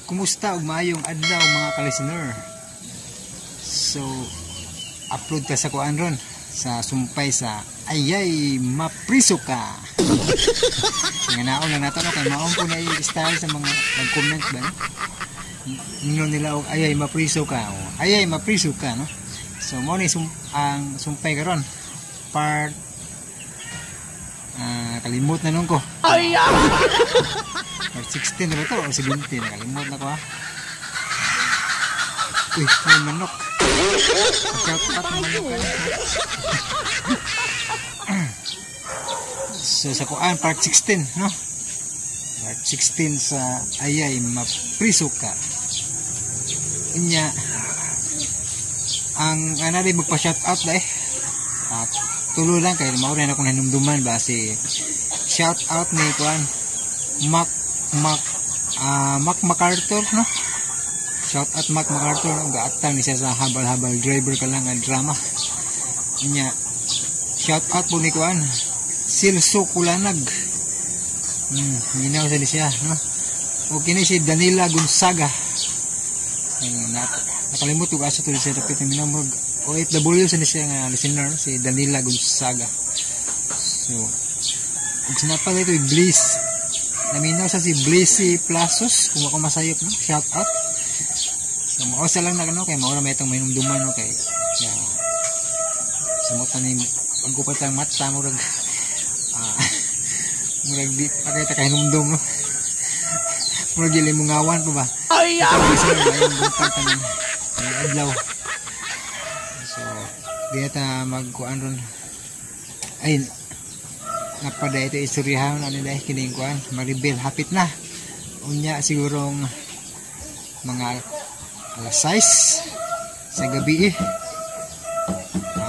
Kumusta ug maayong adlaw, mga ka-listener? So upload ka sa kuan ron sa sumpay sa Ayay Mapriso Ka. Nga naon na nato, no, kay maong ko na i-style sa mga nag-comment ba, no? Ingnon nila og "Ayay mapriso ka" o "Ayay mapriso ka", no? So mo ni ang sumpay karon part, kalimot na nun ko. Ay! Part 16 na ba to o 17? Nakalimot na ko, ha. Uy, may manok. Shout out ng manok ka. So sa kuan, part 16, no? Part 16 sa Ayay Mapriso Ka. Inya ang ana di magpa-shout out da eh. At tulo lang kay mao rin akong hinumduman ba, si shout out ni kuan Mac Mac Mac MacArthur, no? Shout out Mac MacArthur, no? Gaatang ni siya sa Habal-Habal Driver Ka Lang ang drama. Inya shout out po ni kuan Silso Kulanag. Minaw sa ni siya, no? O kini si Danila Gonzaga. Ay, nakalimot ko asa to siya tapit ni minaw, murag OFW sa ni siya nga listener, no? Si Danila Gonzaga. So ug sinapa ito Bliss. Naminaw sa si Blissy Plasos kung ako masayop, no? Shout out. So mao sa lang na, no, kay mao ra may itong mahinumduman, no, kay ya samot na ni pagkupat ang mata, murag murag di pa kay ta kahinumdum, no? Murag dili mungawan pa ba. Ay! Ito ang isa na yung buntag tanan. Ay, adlaw. So di na ta magkuan ron. Ay, napada ito istoryahan na nila kining kuan Maribel, hapit na unya, sigurong mga alas 6 sa gabi eh.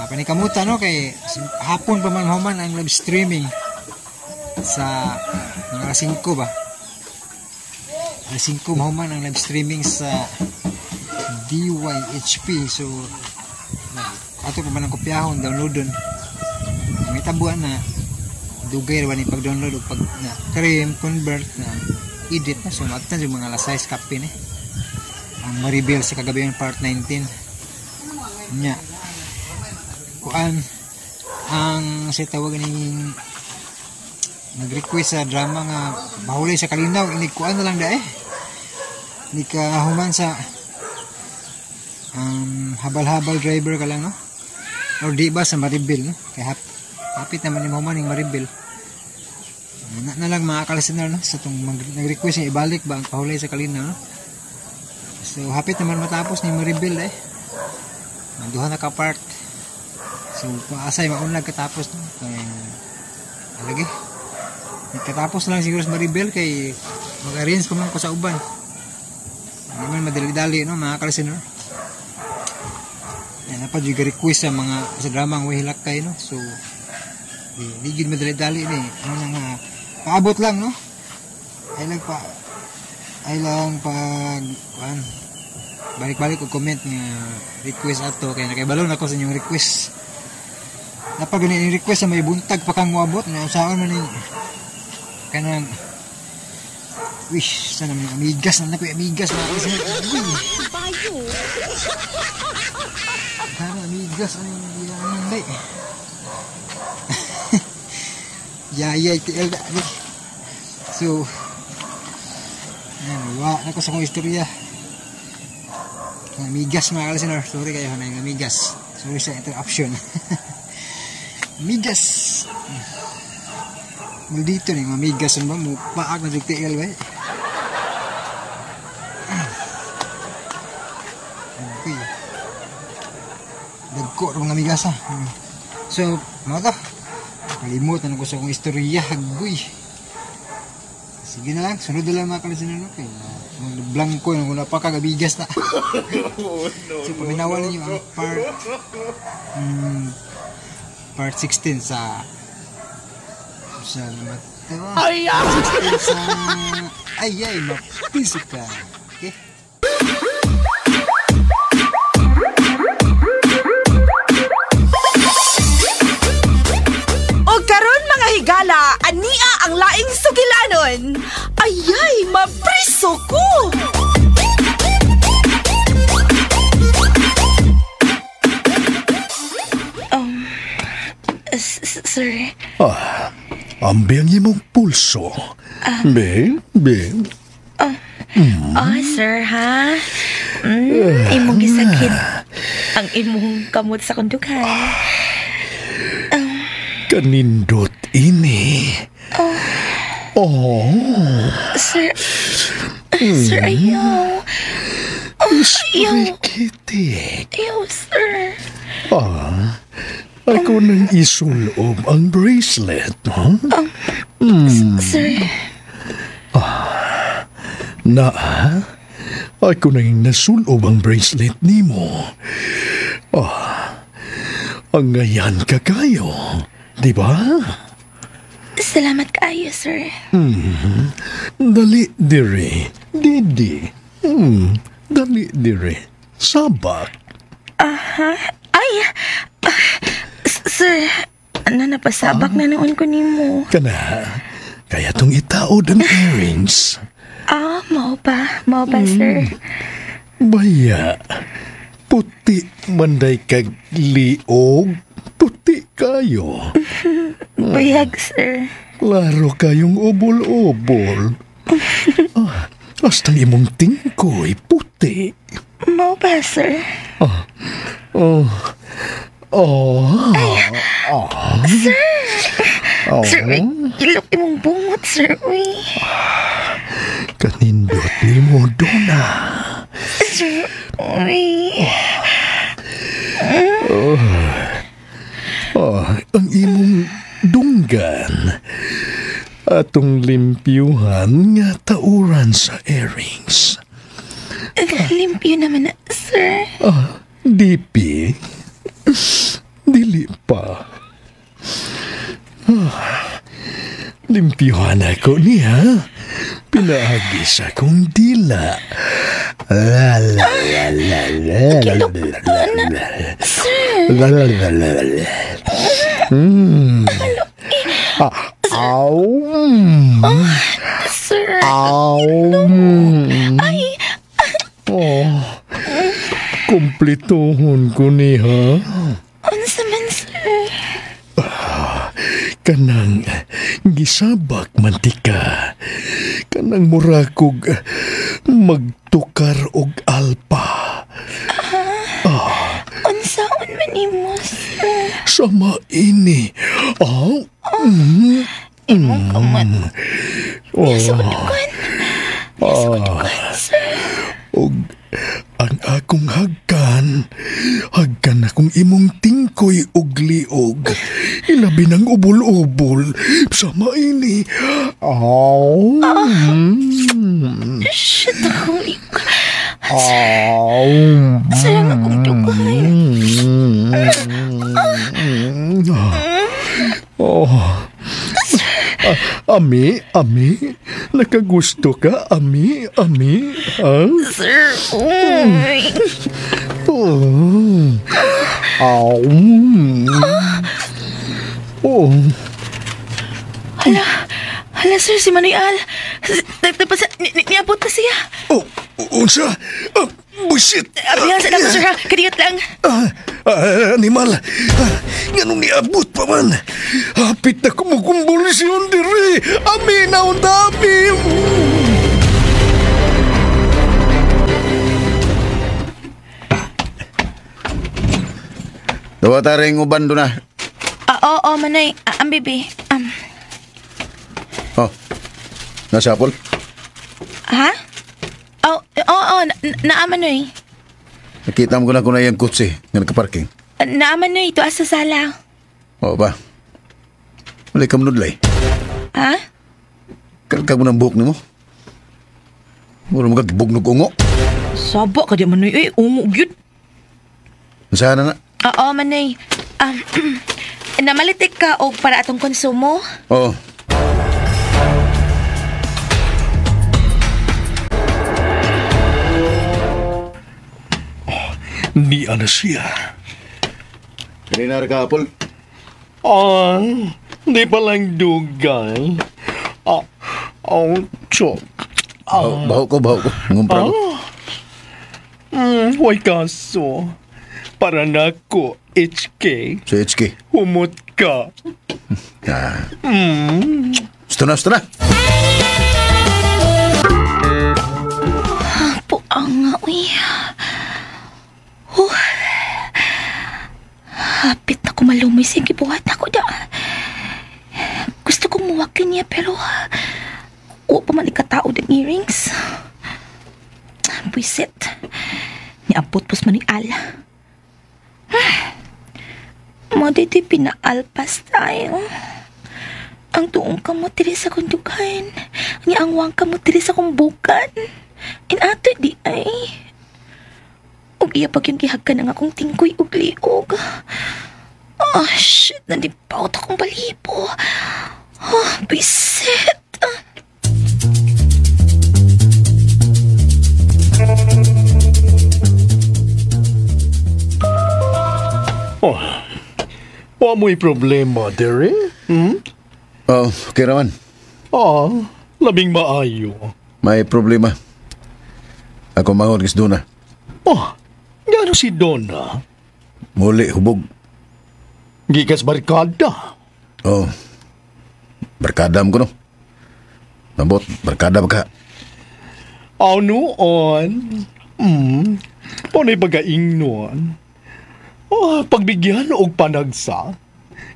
Panikamuta, no, kay hapon pa man human ang live streaming sa mga alas 5 ba, alas 5 mahuman ang live streaming sa DYHP. So ato pa man ang kopyahon, downloadon. May tabuan na dugay ra ba ni pag-download o pag na trim, convert na edit na. So magtan yung mga alas 6 kape ni ang ma-reveal sa kagabi yung part 19 nya. Kuan ang sa tawag ning nag-request sa drama nga Mahulay sa Kalinaw, ini kuan na lang da eh ni kahuman sa Habal-Habal Driver Ka Lang, no, or di ba sa Maribel, no, kay hapit naman ni mahuman ning Maribel na lang, mga ka-listener, no, sa tong nag-request nga ibalik ba ang Pahulay sa Kalinaw, no? So hapit naman matapos ni Maribel eh. Duha na ka part. So paasay maunlag katapos, no? Kay lagi katapos lang siguro sa Maribel kay mag-arrange pa man ko sa uban. Hindi man madali-dali, no, mga ka-listener. Yan pa juga request sa mga sa drama ang Wihilakay, no? So di gyud madali-dali ni. Ano na nga paabot lang, no? Ay lang pag kuan balik-balik og comment nga request ato kay nakibalo na ko sa inyong request. Napag gani request sa may buntag pa kang moabot na unsaon man ni kanang wish sana may amigas na ko, amigas na ako. Bayo! Sana amigas ano yung bilangan day. Yaya TL da. So yan, wa na ko sa kong istorya. Amigas, mga ka-listener. Sorry kayo na yung amigas. Sorry sa interruption. Amigas. Maldito ni mamigas ba mo paak na TL ba. Okay. Dagko ra mga amigas, ha. So, mga to. Kalimot na ko sa akong istorya, hagoy. Sige na lang, sunod na lang, mga ka-listener, no? Kay blanko na kung napakagabigas na. So paminawan ninyo ang part 16 sa Ay! Part 16 sa Ayay Mapriso Ka. Okay. O karon, mga higala, ania ang laing sugilanon. Ayay, mapriso ko! sir. Ah, ambi ang imong pulso. Be, be. Oh, sir, ha? Imong gisakit ang imong kamot sa kundukhan. Kanindot ini. Oh. Sir, sir, ayaw. Oh, ayaw. Kitik. Ayaw, sir. Ah, ako nang isulob ang bracelet, huh? Sir. Na, ako nang nasulob ang bracelet nimo. Ah, ang ngayan ka kayo, di ba? Salamat kaayo, sir. Dali dire, didi. Dali dire. Sabak. Ay! Sir, ano napasabak na noon ko nimo. Kana, kaya tong itaod ang earrings. Ah, mao ba? Mao ba, sir? Baya, puti manday kag liog, puti kayo. Buyag, sir. Klaro kayong ubol-ubol. Ah, hasta imong tingkoy, puti. Mao ba, sir? Oh, oh, Sir! oh. Sir, uy, ilok imong bungot, sir, uy. Kanindot ni mo, Donna. Sir, uy. Ah, ang imong dunggan. Atong limpyuhan nga tauran sa earrings. Limpyo naman na, sir. Ah, DP. Dili pa. Ah, limpyuhan ako niya. Pinaagi sa akong dila. La la la la la la la la. Sir, La la la la la. Ah, aw. Sir. Aw. Ay, Oh. Kumplituhon ko niya. Unsa man, sir? Kanang gisabak man tika. Kanang murakog magtukar og alpa. Unsaon man nimo, sir? Sama ini. Ah, Imong kamot. Oh. Sa kudukan. Sa kudukan, sir. Og ang akong hagkan, hagkan akong imong tingkoy og liog. Ilabi ng ubol-ubol. Sama ini. Aw. Shit, akong liog. Aw. Sir, ang akong dugan. Oh. Ah, ami, ami, nakagusto ka, ami, ami, ha? Sir, uy. Oh. Aw. Oh. Hala, hala, sir, si Manoy Al. Niabot na siya. Oh, unsa? Ah, bullshit. Abihan sa nako, sir, ha? Kadiyot lang. Ah, ah, animal. Ah, nganong niabot pa man. Hapit na kumukumbulsyon diri. Ami na unta, ami. Dawa ta rin uban doon na. Ah, oo, Manoy. Ah, ang baby. Oh, nasa Apple? Ha? Oh, oo, naa, Manoy. Nakita mo ko na kung na iyang kutsi nga nagka-parking. Naa, Manoy, ito sa sala. Oo ba? Wala ka manudlay. Ha? Kalkag mo ng buhok nimo. Mura mo kagibugnog ungo. Saba ka di, Manoy. Uy, ungo, gyud. Saan na na? Oo, Manoy. Namalitik ka og para atong konsumo? Oo. Ni ana siya. Kanina ka, Apple. Ah, di pa lang dugal. Ah, oh, chok. Baho ko, baho ko. Ngumpra ko. Way kaso. Para nako, HK. Sa HK. Humot ka. Gusto na, gusto na. Puang nga, uy. Oh. Hapit na ko malumoy sa gibuhat ako da. Gusto kong muwakin niya pero wa pa man ikatao ng earrings. Buisit. Niabot pos man ni Al. Mo dito'y pinaalpas tayo. Ang tuong kamo diri sa kong dughan. Ang angwang kamo diri sa kong bukan. Inato di ay. Ug iya pag yung gihagkan ang akong tingkoy ug liog. Oh, shit. Nandipaw akong balibo. Oh, bisit. Oh, wa mo'y problema, dere? Hmm? Oh, okay raman. Ah, labing maayo. May problema. Ako mangon kis Dona. Oh, gano si Donna? Muli, hubog. Gikas barkada. Oh. Barkada mo ko no. Nambot, barkada ba ka? Aw noon. Panay pagkaingnon. Oh, pagbigyan og panagsa.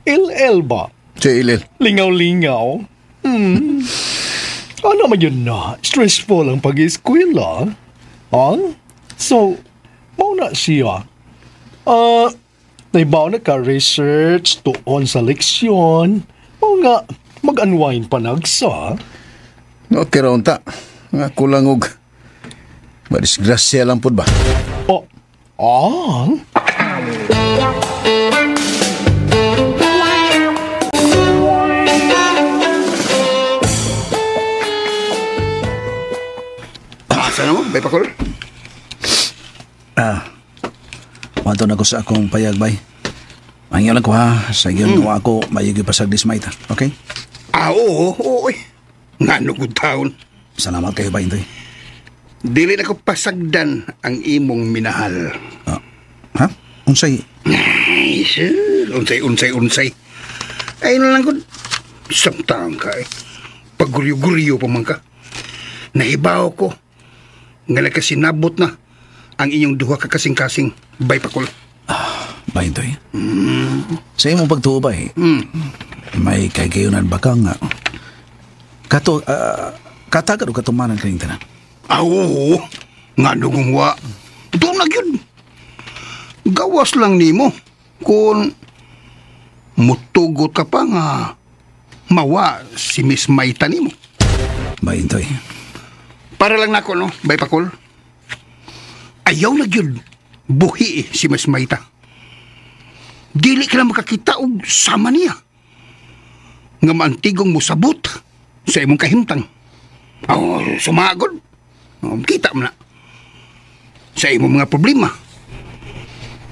LL ba? Si Ilil. Lingaw-lingaw. Ano man yun na? Stressful ang pag-eskwela. Ha? So, mao na siya. Naibaw na ka-research tuon sa leksyon. O nga, mag-unwind panagsa. Okay raon ta. Nga kulang og madisgrasya lang pud ba? Oh, ah? Asa na mo, bay pakol? Mato na ko sa akong payag, bay. Mangyaw lang ko ha. Sa iyon mm. Ako, mayugyo pa sa dismay ta. Okay? Ah, oo, oo, eh. Ngano good taon. Salamat kayo, bay, Intoy. Dili na ko pasagdan ang imong minahal. Ha? Unsay? Ay, sir. Unsay, unsay, unsay. Ay, na lang ko. Samtang ka eh. Pagguryo-guryo pa man ka. Nahibaw ko. Nga nagkasinabot na ang inyong duha ka kasing-kasing, bay pakol. Bay, Intoy. Sa imong pagtuo, bay, may kaygayunan ba ka nga? Kato, katagad o katumanan kaning tanan? Ah, oo. Nga nung wa. Doon na yun. Gawas lang nimo kung mutugot ka pa nga mawa si Miss Maita nimo. Bay, Intoy. Para lang nako, no, bay pakol. Ayaw na yun. Buhi si Miss Maita. Dili ka na makakita og sama niya. Nga maantigong musabot sa imong kahimtang. Oh, sumagod. Oh, kita mo na. Sa imong mga problema.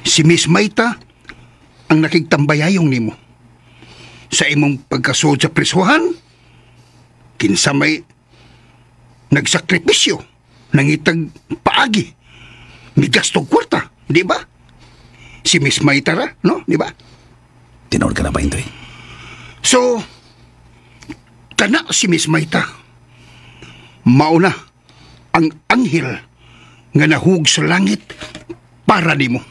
Si Miss Maita ang nakigtambayayong nimo. Sa imong pagkasuod sa prisuhan, kinsa may nagsakripisyo, nangitag paagi, migastog kwarta, di ba? Si Miss Maita ra, no? Di ba? Tinuod ka na ba, Intoy? So, kana si Miss Maita. Mauna ang anghel nga nahug sa langit para nimo.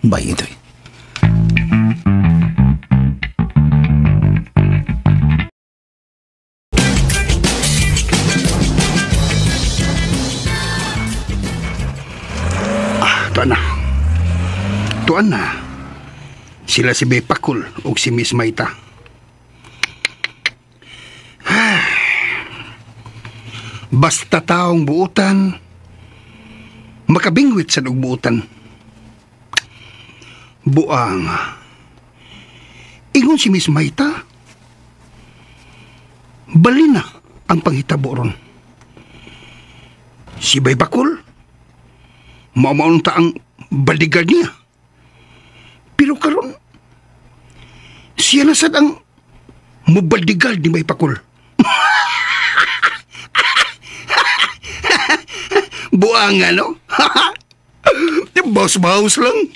Bay, Intoy. Ah, tuan na. Tuan na. Sila si Bay Pakul o si Miss Maita. Basta taong buutan, makabingwit sa buutan. Buang. Ingon si Miss Maita, bali na ang panghitabo ron. Si Bay Bakul, maumaunta ang bodyguard niya. Pero karon, siya na sad ang mubodyguard ni Bay Bakul. Buang ano? Baus-baus lang.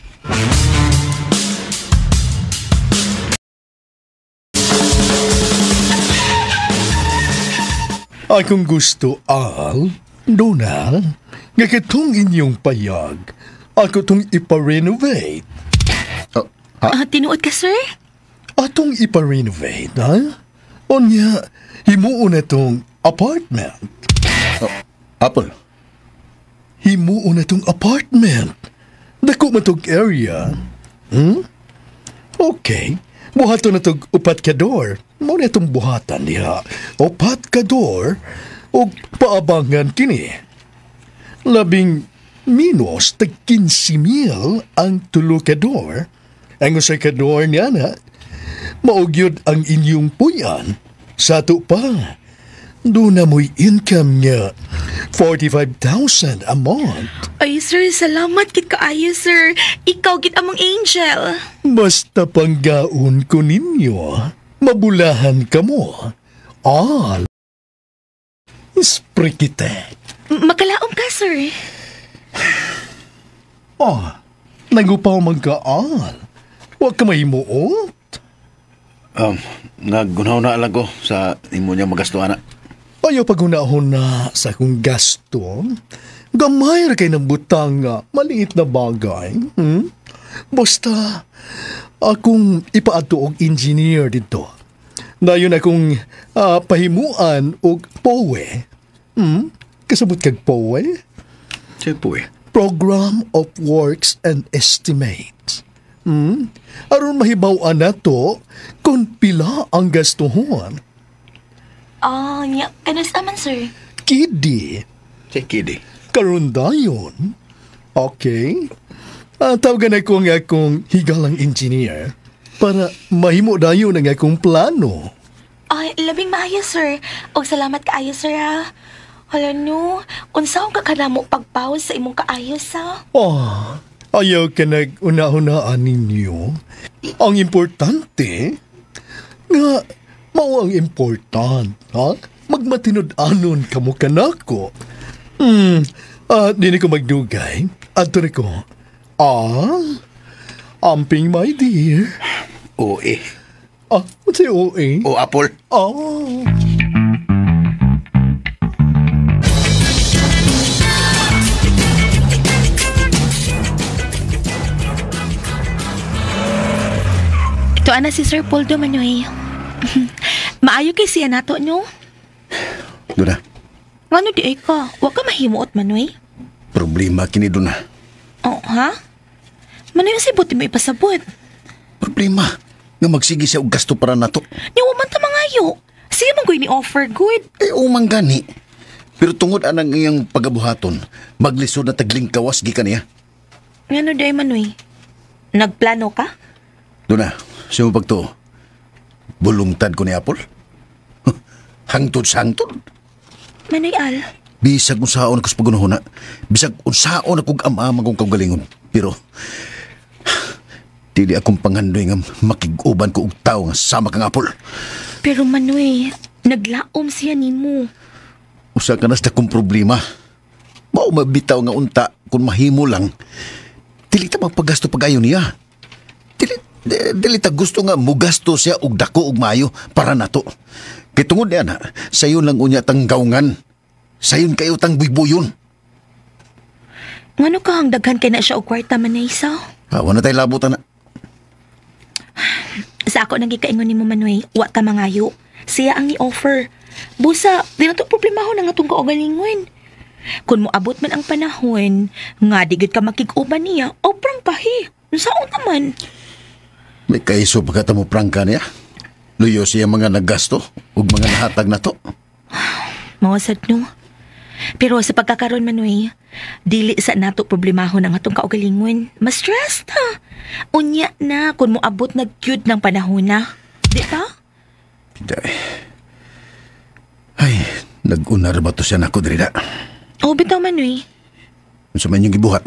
Akong gusto, Al, Dona, nga katong inyong payag, ako tong ipa-renovate. Oh, ha? Ah, tinuod ka, sir? Atong ipa-renovate, ha? Unya, himuon na tong apartment. Oh, Apple. Himuon na tong apartment. Dako man tog area. Hmm? Okay. Buhaton na tog upat ka door. Mao na itong buhatan diha. Upat ka door ug paabangan kini. Labing minus tag 15,000 ang tulo ka door. Ang usa ka door niya na, mao gyud ang inyong puyan. Sa ato pa, doon na mo'y income nga 45,000 a month. Ay, sir, salamat gid kaayo, sir. Ikaw gid among angel. Basta panggaon ko ninyo, mabulahan ka mo. Al, sprikite. Makalaom ka, sir. Oh, nagupaw man ka, Al. Huwag ka mahimuot. Nagunaw na lang ko sa imo niya magasto, ana. Ayaw pagunahon na sa akong gasto. Gamay ra kay ng butang nga, maliit na bagay. Hmm? Basta, akong ipaadto og engineer dito. Dayon akong pahimuan og POE. Hmm? Kasabot kag POE? Siya po eh. Program of Works and Estimates. Hmm? Aron mahibaw-an nato kung pila ang gastuhon. Ah, nya, kanus-a man, sir? Kidi. Siya kidi. Karon dayon. Okay. Tawagan ako ang akong higalang engineer para mahimo dayon ang akong plano. Ay, labing maayo, sir. Og salamat kaayo, sir, ha. Hala, no. Unsaon ka kanamo pagpause sa imong kaayos, ha? Oh, ayaw ka nag-una-unaan ninyo. Ang importante, nga, mao ang important, ha? Magmatinud-anon kamo kanako. Di ko magdugay. Adto na ko. Ah, amping my dear. OA. Ah, what's the OA? O Apple. Oh. Ito ana si Sir Poldo Manoy. Maayo kay siya nato, no? Duna, Ngano di ay ka? Wa ka mahimuot, Manoy. Problema kini, Duna. Oh, ha? Manoy, unsay buti mo ipasabot? Problema. Nga magsige siya og gasto para nato. Ni wa man ta mangayo. Siya man ni offer good. Eh, umang gani. Pero tungod anang iyang pagabuhaton, maglisod na tagling kawas gikan niya. Ngano di ay, Manoy? Nagplano ka? Duna, siya mo pagtuo. Bulungtad ko ni Apple. Hangtod sa hangtod. Manoy Al. Bisag unsaon ako sa pagunahuna. Bisag unsaon ako amam akong kaugalingon. Pero dili akong panghandoy nga makig-uban ko og tawo nga sama kang Apple. Pero Manoy, naglaom siya nimo. Usa ka na sa akong problema. Mao mabitaw nga unta kung mahimo lang. Dili ta magpagasto pag-ayo niya. Dili ta gusto nga mugasto siya og dako og maayo para nato. Kay tungod niya na, sayon lang unya tang gaungan. Sayon kayo tang buybuyon. Ngano ka ang daghan kay na siya og kwarta, Manay, sa? Ah, wala tayo labutan na. Sa ako nang gikaingon nimo, Manoy, wa ta mangayo. Siya ang ni-offer. Busa, di na to problemahon ang atong kaugalingon. Kung moabot man ang panahon, nga di gud ka makig-uban niya, o prangkahi. Unsaon naman? May kaiso pa ka mo prangka niya. Luyo siya mga naggasto ug mga nahatag na to. Mao sad no. Pero sa pagkakaroon, Manoy, dili sa nato problemahon ang atong kaugalingon. Mas stress ta. Unya na kung moabot na gyud ng panahon na. Di ba? Day. Ay, nag-unar ba to siya nako diri na? O bitaw, Manoy. Unsa man inyong gibuhat?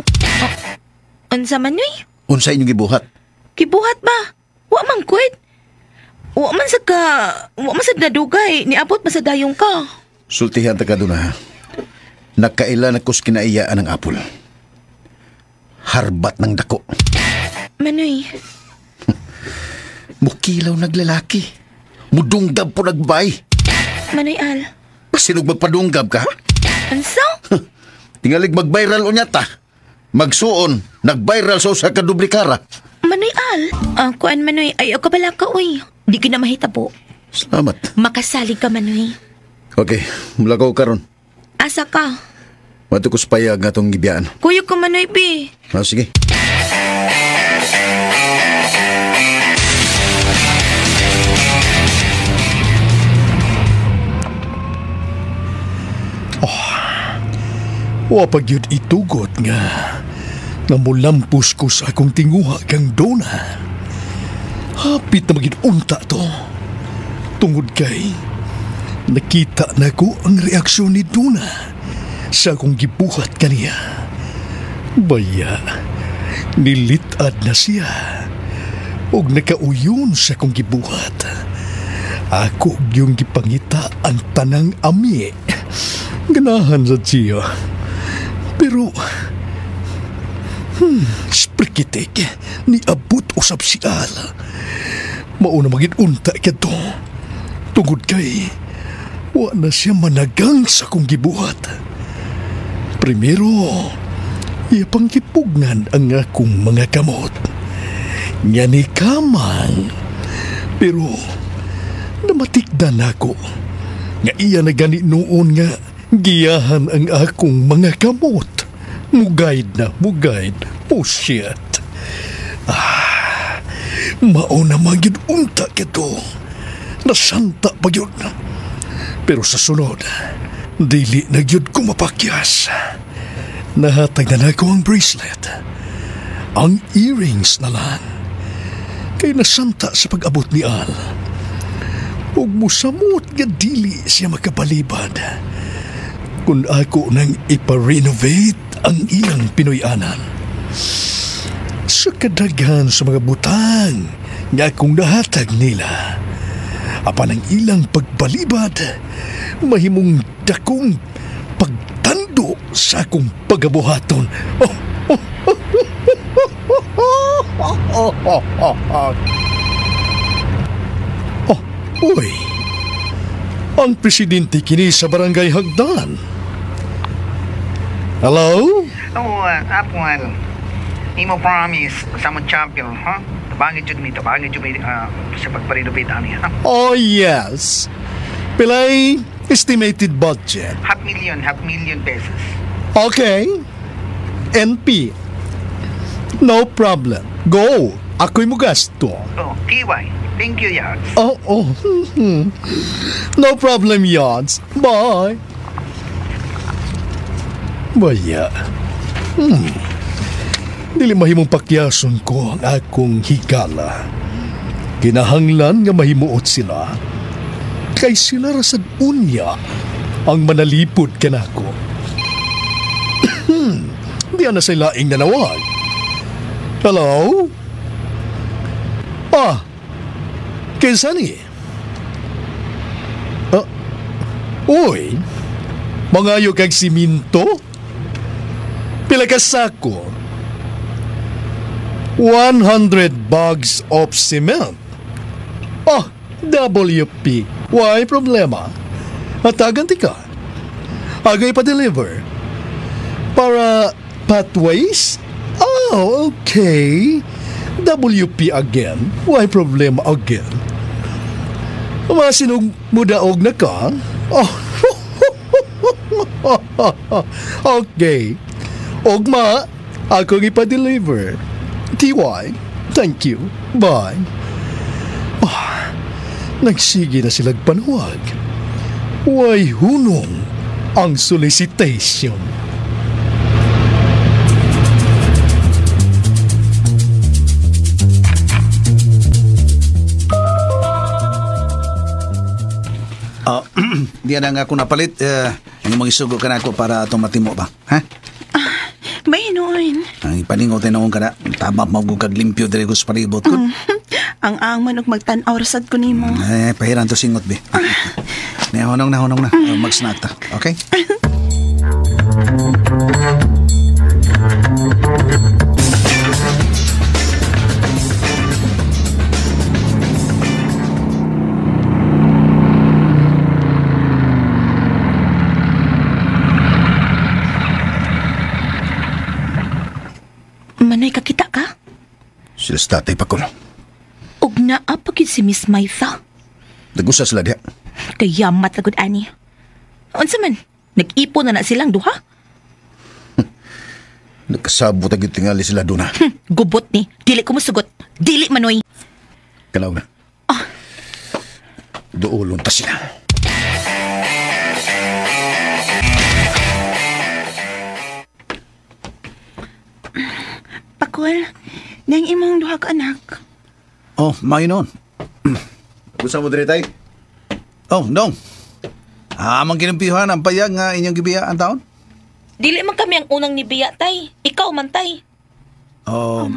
Unsa, Manoy? Unsa inyong gibuhat? Gibuhat ba? Wa man kwet. Wa man sa ka, wa man sa nadugay, niabot man sa dayong ka. Sultihan ta ka doon ha. Nakaila na kus kinaiyaan ng Apple. Harbat ng dako. Manoy. Mukilaw naglalaki. Mudungdab po nagbay. Manoy Al. Pasinog magpadunggab ka, ha? Unsa? Tingalig mag-viral unya ta. Magsuon, nag-viral sa usa ka duplikara. Manoy Al, kuan Manoy, ayaw ka bala ka, uy. Di ka na mahitabo. Salamat. Makasalig ka, Manoy. Okay, mulakaw karon. Asa ka? Mato ko sa payag nga itong gibiyaan. Kuyo ka, Manoy, bi. Ah, sige. Wa pa gyud itugot nga namulampos ko sa akong tinguha kang Dona. Hapit na magid unta to. Tungod kay nakita na ko ang reaksyon ni Dona sa akong gibuhat kaniya. Baya, nilitad na siya og nakauyon sa akong gibuhat. Ako yung gipangita ang tanang ami. Ganahan sa siya. Pero, sprikitik, niabot usab si Al. Mauna magid unta kadto. Tungod kay, wa na siya managang sa akong gibuhat. Primero, iyapang gipugnan ang akong mga kamot. Nga ni kamang. Pero, namatikdan ako. Nga iya na gani noon nga giyahan ang akong mga kamot. Muguide na, muguide. Oh shit. Ah, mauna magyud unta kito. Nasanta pa yun. Pero sa sunod, dili na gyud ko mapakyas. Nahatag na nako ang bracelet. Ang earrings na lang. Kay nasanta sa pag-abot ni Al. Ug musamot nga dili siya makabalibad. Kung ako nang ipa-renovate ang ilang Pinoy-anan. Sa kadaghan sa mga butang nga akong nahatag nila, apan ang ilang pagbalibad, mahimong dakong pagtando sa akong pagabuhaton. Oh, oh, oh, oh, oh, oh. Oh, uy. Ang presidente kini sa Barangay Hagdan. Hello? Oh, Apple. Imo promise sa mo champion, ha? Tabangin jud mi, sa pagpa-renovate ani, ha? Oh, yes. Pilay estimated budget. Half million pesos. Okay. NP. No problem. Go. Ako'y mugasto. Oh, KY. Thank you, Yards. Oh, oh. No problem, Yards. Bye. Baya. Dili mahimong pakyason ko ang akong higala. Kinahanglan nga mahimuot sila. Kay sila rasad unya ang manalipod kanako. Di na sila laing nanawag. Hello? Ah, kinsa ni? Ah, uy, mangayo kag siminto? Pila ka sako? 100 bags of cement. Oh, WP. Why problema? Hatagan ti ka. Agay pa-deliver. Para pathways? Oh, okay. WP again. Why problema again? Masinog mudaog na ka? Oh. Okay. Ogma, akong ipa-deliver. TY, thank you. Bye. Oh, nagsige na silag panuwag. Way hunong ang solicitation. Di na nga ako napalit. Ang mga isugo ka na ako para itong matimo ba? Ha? May hinuon. Ang ipaningot na ka na. Tama magugag limpyo diri ko sa palibot ko. Ang ang man og magtan-aw rasad ko nimo. Eh, pahiran to singot, be. Nahunong na, na. Mag-snack ta. Okay? Sila sa tatay Pakol. Ug naa pa gyud si Miss Maitha. Nagusa sila diha. Kayamat na gud ani. Unsa man? Nag-ipon na na silang duha? Nagkasabot ang tingali sila doon ha. Gubot ni. Dili ko musugot. Dili manoy. Kalaw na. Duolon ta sila. Pakol, nang imong duha ka anak. Oh, maayo noon. Gusto mo dire tay? Oh, dong. Amang kinumpihan ang payag nga inyong gibiya ang taon? Dili man kami ang unang nibiya, tay. Ikaw man, tay. Oh,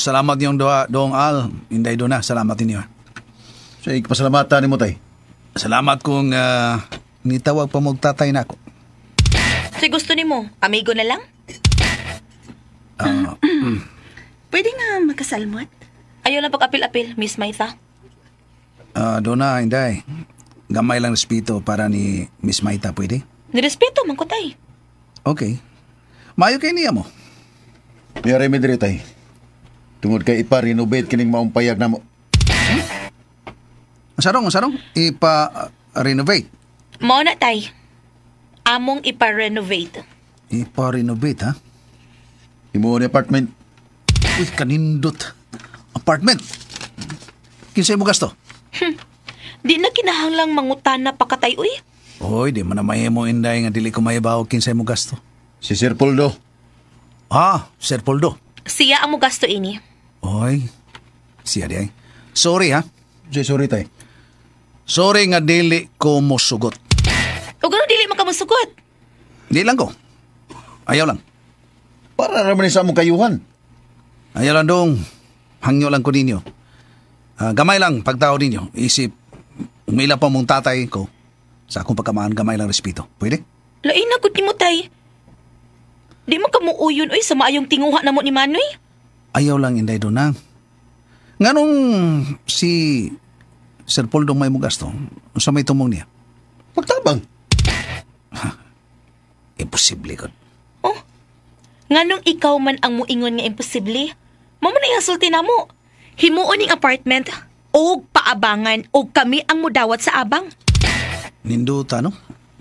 salamat niyong duha, dong Al. Inday do na, salamat ninyo. Sa ikapasalamatan nimo tay. Salamat kung nitawag pa mong tatay nako. So gusto nimo, amigo na lang? Pwede nga magkasalmot? Ayaw lang pag-apil-apil, Miss Maitha. Doon na, Inday. Gamay lang respeto para ni Miss Maita, pwede? Nirespeto man ko, tay. Okay. Maayo kay niya mo. Mayari mi dire tay. Tungod kay ipa-renovate kining maong payag namo. Sarong, sarong. Ipa-renovate. Mao na, tay. Among ipa-renovate. Ipa-renovate, ha? Imo ni apartment. Uy, kanindot. Apartment. Kinsay mo gasto? Di na kinahanglang mangutana pa katay, uy. Oy, di man na mahimo, Inday, nga dili ko mahibaw kinsay mo gasto. Si Sir Poldo. Ah, Sir Poldo. Siya ang mo gasto ini. Oy, siya di ay. Sorry, ha? Say sorry tay. Sorry nga dili ko mosugot. O gano'n dili man ka mosugot. Di lang ko. Ayaw lang. Para raman ni sa among kayuhan. Ayaw lang dong. Hangyo lang ko ninyo. Gamay lang pagtao ninyo. Isip, umila pa mong tatay ko. Sa akong pagkamaan, gamay lang respeto. Pwede? Lain na gud nimo, tay. Di man ka muuyon, uy, sa maayong tinguha na mo ni Manoy. Ayaw lang, Inday, doon na. Nganong si Sir Paul dong may mo gasto, sa may tumong niya? Pagtabang. Imposible ko. Oh, nganong ikaw man ang muingon nga imposible? Mao man ang sulti namo. Himuon ning apartment og paabangan og kami ang mudawat sa abang. Ninduta, no?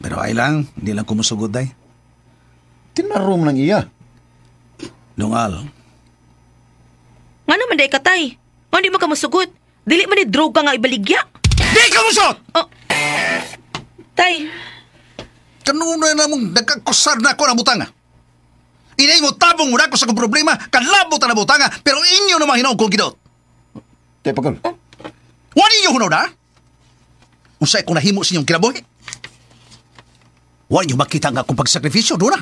Pero ay lang, di lang kumusugod, day. Tinarom lang iya. Dungal. Ngano man day katay? Ngano di man ka musugot? Dili man ni droga nga ibaligya. Di ka musot! Oh. Tay, Kanunay na mong nagkakusar na ako na butanga. Inay mo tabong mo na ako sa kong problema, kalabot na butanga, pero inyo naman hinoong kong gidot. Tay Pakol. Oh. Wala ninyo hunaw na? Unsay kung nahimo sa inyong kinabuhi? Wala ninyo makita nga akong pagsakripisyo, doon na.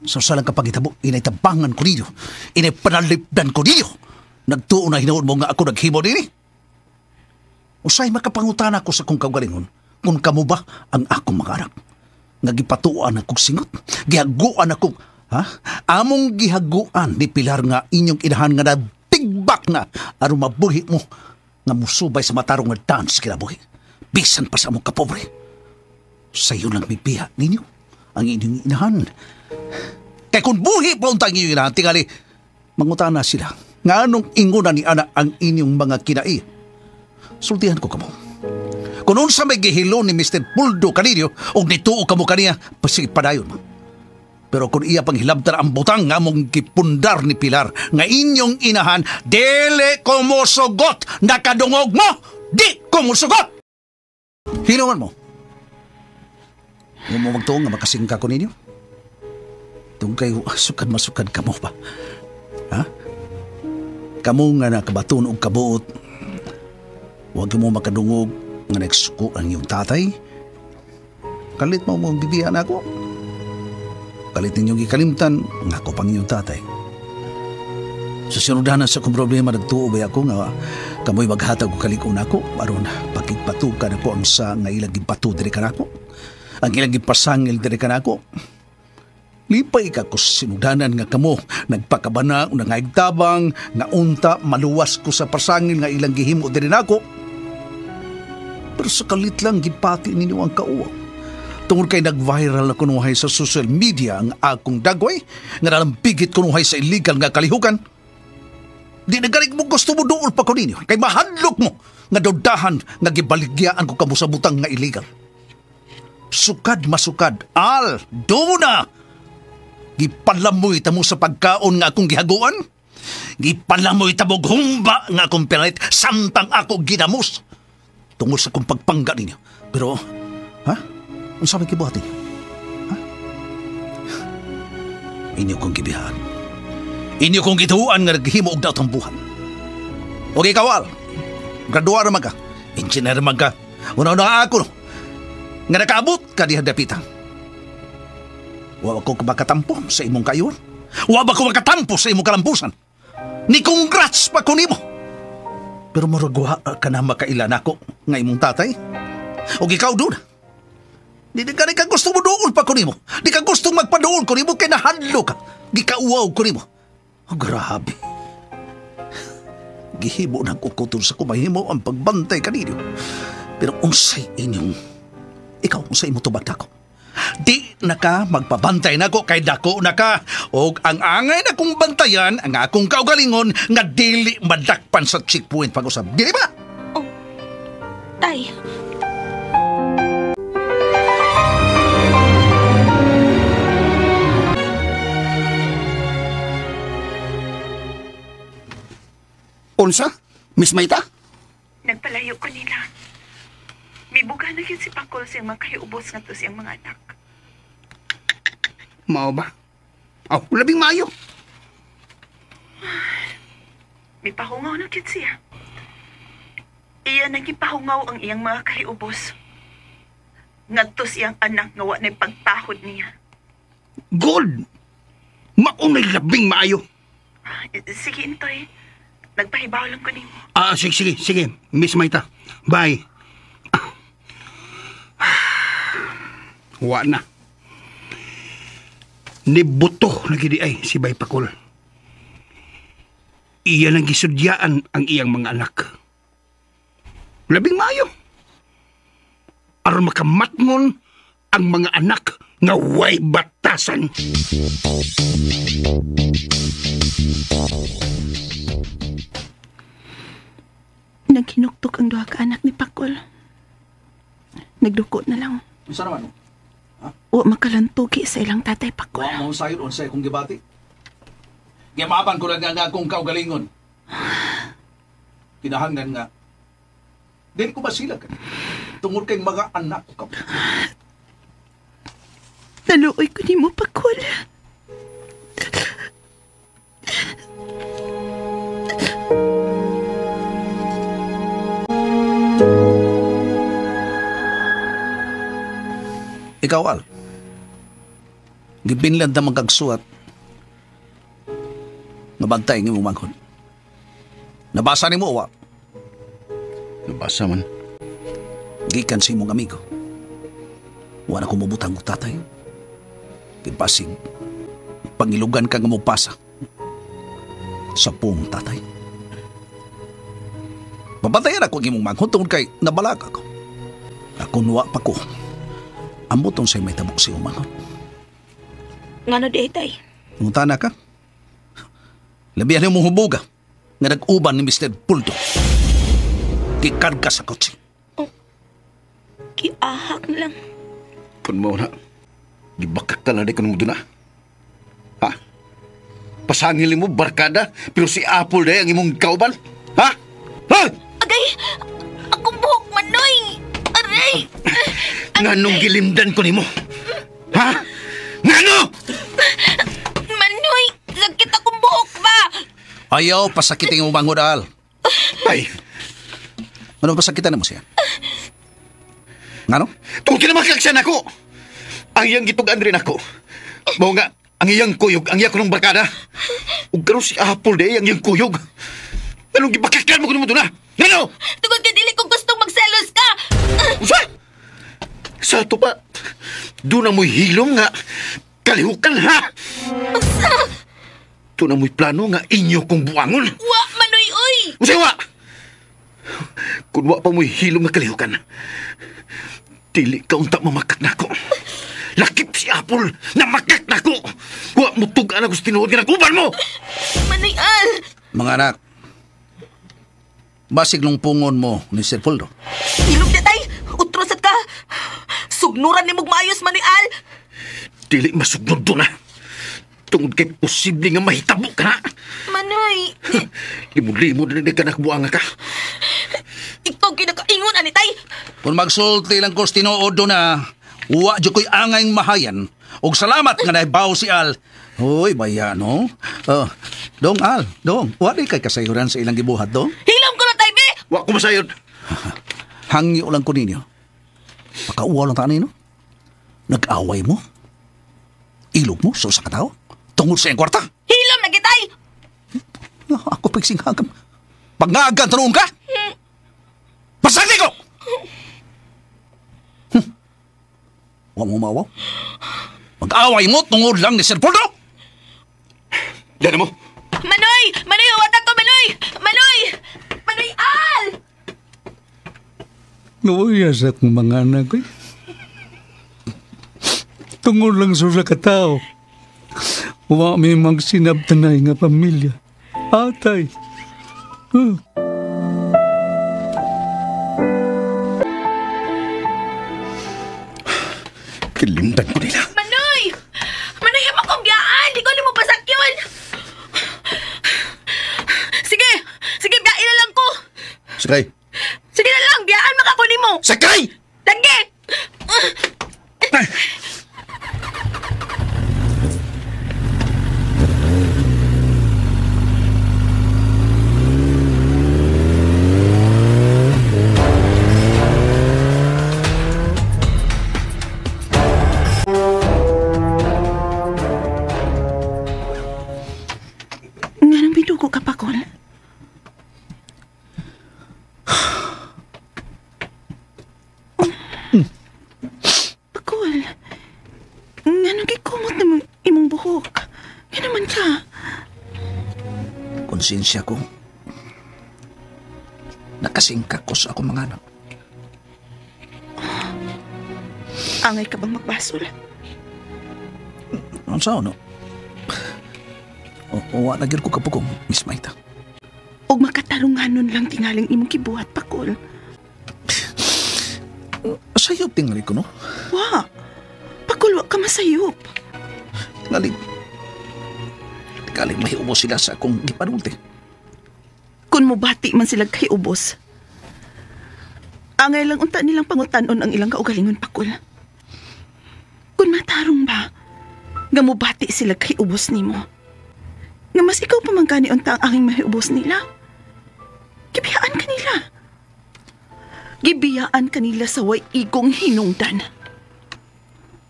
Sa salang kapag itabo, inay tabangan ko ninyo, inay panalipdan ko ninyo. Nagtuo na hinoon mo nga ako naghimo dini. Usay makapangutana ko sa kong kaugalingon, kung kamo ba ang akong mga anak. Nga gipatuan akong singot, gihaguan akong, ha? Among gihaguan ni Pilar nga inyong inahan nga natigbak na aron mabuhi mo nga musubay sa matarong nga dance kinabuhi. Bisan pa sa among kapobre. Sa iyo lang mibiha ninyo ang inyong inahan. Kaya kung buhi pa untang inyong inahan, tingali, mangutana sila. Nga anong inguna ni ana ang inyong mga kinai. Sultihan ko kamo. Kung unsa may gihilo ni Mr. Puldo kaninyo og nituo kamo kaniya, pasige padayon mo. Pero kung iya pang hilabtan ang butang nga mong gipundar ni Pilar nga inyong inahan, dili ko mosugot, nakadungog mo, di ko mosugot. Hinuman mo. Huwag mo magtuong nga makasingka ko ninyo. Tung kayo, sukad masukad ka mo ba? Ha? Kamu nga nakabaton og kabuot, huwag mo makadungog nga nagsuko ang iyong tatay. Kalit mo mong bibiyan ako. Kalit ninyong gikalimtan nga ako pang iyong tatay. Sa sinudanan sa akong problema, nagtuo ba ako nga kamoy maghatag og kalig-on ako aron pakigpatukan ako ang sa nga ilang gipatu diri kanako. Ang ilang gipasangil diri kanako. Lipay ka ko sa sinudanan nga kamo nagpakabana o nangaigtabang nga unta maluwas ko sa pasangil nga ilang gihimo diri nako. Pero sa kalit lang gipati ninyo ang kauwaw. Tungod kay nag-viral na kunuhay sa social media ang akong dagway, nga nalambigit kunuhay sa illegal nga kalihukan. Di na galing mo gusto mo dool pa ko ninyo. Kay mahadlok mo nga dudahan nga gibaligyaan ko kamo sa butang nga illegal. Sukad masukad. Al, duna! Gipalamoy ta mo sa pagkaon nga akong gihaguan. Gipalamoy ta mo humba nga akong pinalit samtang ako ginamos. Tungod sa akong pagpangga ninyo. Pero, ha? Unsa may gibuhat ninyo? Ha? Inyo kong gibihan. Inyo kong gituan nga naghimo og daot ang buhan. Okay, kawal. Graduar man ka. Engineer man ka. Una-una ako, no? Nga nakaabot ka diha dapita. Wa ko makatampo sa imong kayuan. Wa ba ko makatampo sa imong kalampusan. Ni congrats pa ko nimo. Pero murag wa ka na makaila nako nga imong tatay. Og ikaw doon. Di ka gusto mo dool pa ko nimo. Di ka gusto magpadool ko nimo kay nahadlo ka. Gikauwaw ko nimo. Oh, grabe. Gihimo ng kukuton sa kumahimo ang pagbantay kanino. Pero unsay inyong, ikaw unsay imo tubag nako. Di na ka magpabantay nako kay dako na ka. Og ang angay na kong bantayan, ang akong kaugalingon nga dili madakpan sa checkpoint pag-usab. Dili ba? Oh, tay. Unsa? Miss Maita? Nagpalayo ko nila. Mibuga na yun si Pakol sa iyang mga kahiubos nga to siyang mga anak. Mao ba? Oh, labing maayo. Mipahungaw na yun siya. Iya nagipahungaw ang iyang mga kahiubos. Ngadto siyang anak nga wa na'y pagtahod niya. Gold! Maunay labing maayo. Sige, Intoy. Nagpahibaw lang ko nimo. Ah, sige. Miss Maita. Bye. Wa na. Nibuto na gidi ay si Bay Pakol. Iya nang gisudyaan ang iyang mga anak. Labing maayo. Aron makamatngon ang mga anak nga way batasan. Naghinuktok ang duha ka anak ni Pakol. Nagduko na lang. Unsa naman? Ha? Wa makalantugi sa ilang tatay Pakol. Wa mo sayon unsay akong gibati. Gimapan ko lang nga akong kaugalingon. Kinahanglan nga dili ko basila ka. Tungod kay mga anak ko. Naluoy ko nimo Pakol. Ikaw, Al. Gibinlan na magkagsuat. Nabantay ng imong manghod. Nabasa ni mo, wa? Nabasa man. Gikan sa imong amigo. Wa na kumubutang og tatay. Gipasig, pangilugan ka nga mopasa. Sa pong tatay. Babantayan ako ang imong manghod tungod kay nabalag ako. Ako nuwa pa ko. Ambotong sa'yo may tabok sa iyong manghod. Ngano di ay, tay? Ngutana ka? Labihan niyo mong hubuga nga nag-uban ni Mr. Pulto. Gikarga sa kotse. Oh, giahak na lang. Kun mo na, gibakak ka na di kanong doon na. Ha? Pasangil mo, barkada, pero si Apple day ang imong kauban? Ha? Ha? Agay! Akong buhok, Manoy! Aray! Nganong gilimdan ko nimo? Ha? Ngano? Manoy! Sakit akong buhok ba? Ayaw, pasakitin mo manghod, Al. Ay! Ano pasakitan mo siya? Ngano? Tungkol kinamakaksan ako! Ang iyang gitugan rin ako. Mao nga, ang iyang kuyog, ang iyang kunong barkada. Ug karon si Apple day, ang iyang kuyog. Anong gibakaklan mo kuno mo doon, ha? Ngano? Tungkol kay dili kong gustong magselos ka! Usa! Sa ato pa, doon na mo'y hilom nga kalihukan, ha? Usa! Doon na mo'y plano nga inyo kong buwangon. Wa, Manoy, oy! Usa, wa! Kung wa pa mo'y hilom nga kalihukan, dili ka unta mamakak na ako. Lakip si Apple, namakak na ako! Wa mo tugaan ako sa tinuod nga naguban mo! Manoy, Al! Mga anak, Basig lungpungon mo ni Sir Poldo. Ilog na tay! Utro sad ka! Sugnuran ni mong maayos man ni Al! Dili masugnod doon na. Tungod kay posible nga mahitabo ka na. Manoy! Limod-limod na ka nakbuanga ka. Ikaw kinakaingon, ani tay! Kung magsulti lang ko sa tinuod doon na, wa dyan ko'y angay mahayan. Og salamat nga naibaw si Al. Hoy, baya no? Dong Al, dong, wa di kay kasayuran sa ilang gibuhat, dong? Hilom ko na tay, be! Wa ko masayod. Hangyo lang ko ninyo. Pakauwaw lang ta nino. Nag-away mo? Ilog mo sa usa ka tawo? Tungod sa iyang kwarta? Hilom na gitay! Ako pagsinghagam. Pangagan tanong ka? Pasagdi ko! Huwag mo mawaw. Mag-away mo tungod lang ni Sir Poldo? Dana mo. Manoy! Manoy! Huwag ko! Manoy! Manoy! Manoy Al! Nawaya sa akong mga anak ko. Tungod lang sa usa ka tawo. Wa mi magsinabtanay nga pamilya. Atay. Kilimtan ko nila. Manoy! Manoy, ama kong biyaan! Di ko nimo pasakyon! Sige! Sige, biyaan na lang ko! Sakay! Sige na lang! Biyaan makako nimo! Sakay! Lagi! Nganong binugo ka pa, Kol? Pakol, nganong gikumot na imong buhok? Nga naman ka? Konsensya ko. Nakasingka ko sa akong mga anak. Angay ka bang magbasol? Ano sa ano? Wa na gyud ko kapugong, Miss Maita. Og makatarunganon lang tingaling imong kibuhat, Pakol. Sayop tingali ko, no? Wa. Pakol, wa ka masayop. Tingali. Tingali mahiubos sila sa akong gipanulti. Kung mubati man sila kay ubos, angay lang unta nilang pangutanon ang ilang kaugalingon, Pakol. Kung matarong ba, nga mubati sila kay ubos nimo. Nga mas ikaw pa man gani unta ang aking mahiubos nila. Gibiyaan kanila. Gibiyaan kanila sa way igong hinungdan.